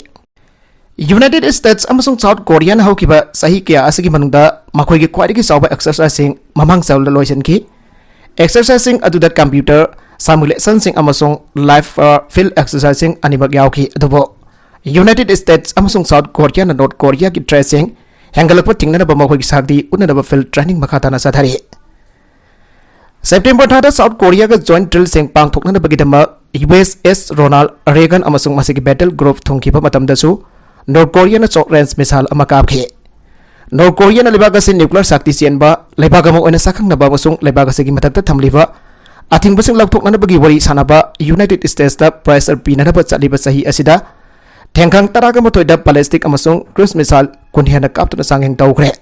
ꯌꯨꯅꯥꯏꯇꯦꯗ ꯁ꯭ꯇꯦꯠꯁ ꯑꯃꯁꯨꯡ ꯁꯥꯎꯠ ꯀꯣꯔꯤꯌꯥꯅ ꯍꯧꯈꯤꯕ ꯆꯍꯤ ꯀꯌꯥ ꯑꯁꯤꯒꯤ ꯃꯅꯨꯡꯗ ꯃꯈꯣꯏꯒꯤ ꯈ꯭ꯋꯥꯏꯗꯒꯤ ꯆꯥꯎꯕ ꯑꯦꯛꯁꯔꯁꯥꯏꯖꯁꯤꯡ ꯃꯃꯥꯡ ꯆꯌꯣꯜꯗ ꯂꯣꯏꯁꯤꯟꯈꯤ꯫ ꯑꯦꯛꯁꯔꯁꯥꯏꯖꯁꯤꯡ ꯑꯗꯨꯗ ꯀꯝꯄ꯭ꯌꯨꯇꯔ ꯁꯥꯏꯃꯨꯂꯦꯁꯟꯁꯤꯡ ꯑꯃꯁꯨꯡ ꯂꯥꯏꯚ ꯐꯤꯜꯗ ꯑꯦꯛꯁꯔꯁꯥꯏꯖꯁꯤꯡ ꯑꯅꯤꯃꯛ ꯌꯥꯎꯈꯤ, ꯑꯗꯨꯕꯨ ꯌꯨꯅꯥꯏꯇꯦꯗ ꯁ꯭ꯇꯦꯠꯁ ꯑꯃꯁꯨꯡ ꯁꯥꯎꯠ ꯀꯣꯔꯤꯌꯥꯅ ꯅꯣꯔꯠ ꯀꯣꯔꯤꯌꯥꯒꯤ ꯊ꯭ꯔꯦꯠꯁꯤꯡ ꯍꯦꯟꯒꯠꯂꯛꯄ ꯊꯤꯡꯅꯅꯕ ꯃꯈꯣꯏꯒꯤ ꯁꯛꯇꯤ ꯎꯠꯅꯅꯕ ꯐꯤꯜꯗ ꯇ꯭ꯔꯦꯅꯤꯡ ꯃꯈꯥ ꯇꯥꯅ ꯆꯠꯊꯔꯤ꯫ ꯁꯦꯞꯇꯦꯝꯕꯔ ꯊꯥꯗ ꯁꯥꯎꯠ ꯀꯣꯔꯤꯌꯥꯒ ꯖꯣꯏꯟꯠ ꯗ꯭ꯔꯤꯜꯁꯤꯡ ꯄꯥꯡꯊꯣꯛꯅꯅꯕꯒꯤꯗꯃꯛ ꯌꯨ ꯑꯦꯁ ꯑꯦꯁ ꯔꯣꯅꯥꯜꯗ ꯔꯦꯒꯟ ꯑꯃꯁꯨꯡ ꯃꯁꯤꯒꯤ ꯕꯦꯇꯜ ꯒ꯭ꯔꯨꯞ ꯊꯨꯡꯈꯤꯕ ꯃꯇꯝꯗꯁꯨ ꯅꯣꯔꯠ ꯀꯣꯔꯤꯌꯥꯅ ꯁꯣꯔꯠ ꯔꯦꯟꯖ ꯃꯤꯁꯥꯏꯜ ꯑꯃ ꯀꯥꯞꯈꯤ꯫ ꯅꯣꯔꯠ ꯀꯣꯔꯤꯌꯥꯅ ꯂꯩꯕꯥꯛ ꯑꯁꯤ ꯅ꯭ꯌꯨꯀ꯭ꯂꯤꯌꯔ ꯁꯛꯇꯤ ꯆꯦꯟꯕ ꯂꯩꯕꯥꯛ ꯑꯃ ꯑꯣꯏꯅ ꯁꯛꯈꯪꯅꯕ ꯑꯃꯁꯨꯡ ꯂꯩꯕꯥꯛ ꯑꯁꯤꯒꯤ ꯃꯊꯛꯇ ꯊꯝꯂꯤꯕ ꯑꯊꯤꯡꯕꯁꯤꯡ ꯂꯧꯊꯣꯛꯅꯅꯕꯒꯤ ꯋꯥꯔꯤ ꯁꯥꯅꯕ ꯌꯨꯅꯥꯏꯇꯦꯗ ꯁ꯭ꯇꯦꯠꯁꯇ ꯄ꯭ꯔꯦꯁꯔ ꯄꯤꯅꯅꯕ ꯆꯠꯂꯤꯕ ꯆꯍꯤ ꯑꯁꯤꯗ ꯊꯦꯡꯈꯥꯡ ꯇꯔꯥꯒ ꯃꯥꯊꯣꯏꯗ ꯕꯦꯂꯤꯁꯇꯤꯛ ꯑꯃꯁꯨꯡ ꯀ꯭ꯔꯨꯏꯖ ꯃꯤꯁꯥꯏꯜ ꯀꯨꯟ ꯍꯦꯟꯅ ꯀꯥꯞꯇꯨꯅ ꯆꯥꯡꯌꯦꯡ ꯇꯧꯈ꯭ꯔꯦ꯫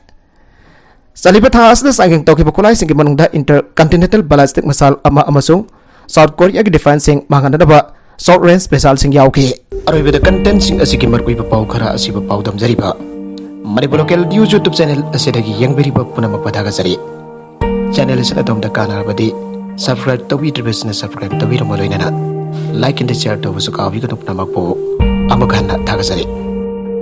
ꯆꯠꯂꯤꯕ ꯊꯥ ꯑꯁꯤꯗ ꯆꯥꯡꯌꯦꯡ ꯇꯧꯈꯤꯕ ꯈꯨꯠꯂꯥꯏꯁꯤꯡꯒꯤ ꯃꯅꯨꯡꯗ ꯏꯟꯇꯔ ꯀꯟꯇꯤꯅꯦꯟꯇꯦꯜ ꯕꯦꯂꯤꯁꯇꯤꯛ ꯃꯤꯁꯥꯏꯜ ꯑꯃ ꯑꯃꯁꯨꯡ ꯁꯥꯎꯠ ꯀꯣꯔꯤꯌꯥꯒꯤ ꯗꯤꯐꯦꯟꯁꯁꯤꯡ ꯃꯥꯡꯍꯟꯅꯅꯕ ꯁꯣꯔꯠ ꯔꯦꯟꯖ ꯃꯤꯁꯥꯏꯜꯁꯤꯡ ꯌꯥꯎꯈꯤ꯫ ꯑꯔꯣꯏꯕꯗ ꯀꯟꯇꯦꯟꯠꯁꯤꯡ ꯑꯁꯤꯒꯤ ꯃꯔꯨꯑꯣꯏꯕ ꯄꯥꯎ ꯈꯔ ꯑꯁꯤꯕꯨ ꯄꯥꯎꯗꯝꯖꯔꯤꯕ Manipur local news YouTube channel ꯑꯁꯤꯗꯒꯤ ꯌꯦꯡꯕꯤꯔꯤꯕ ꯄꯨꯝꯅꯃꯛꯄꯨ ꯊꯥꯒꯠꯆꯔꯤ꯫ ꯆꯦꯅꯦꯜ ꯑꯁꯤꯅ ꯑꯗꯣꯝꯗ ꯀꯥꯟꯅꯔꯕꯗꯤ ꯁꯕꯁꯀ꯭ꯔꯥꯏꯕ ꯇꯧꯕꯤꯗ꯭ꯔꯤꯕꯁꯤꯡꯅ ꯁꯕꯁꯀ꯭ꯔꯥꯏꯕ ꯇꯧꯕꯤꯔꯝꯕ ꯂꯣꯏꯅꯅ ꯂꯥꯏꯛ ꯑꯦꯟ ꯁꯤꯌꯔ ꯇꯧꯕꯁꯨ ꯀꯥꯎꯕꯤꯒꯅꯨ꯫ ꯄꯨꯝꯅꯃꯛꯄꯨ ꯑꯃꯨꯛ ꯍꯟꯅ ꯊꯥꯒꯠꯆꯔꯤ꯫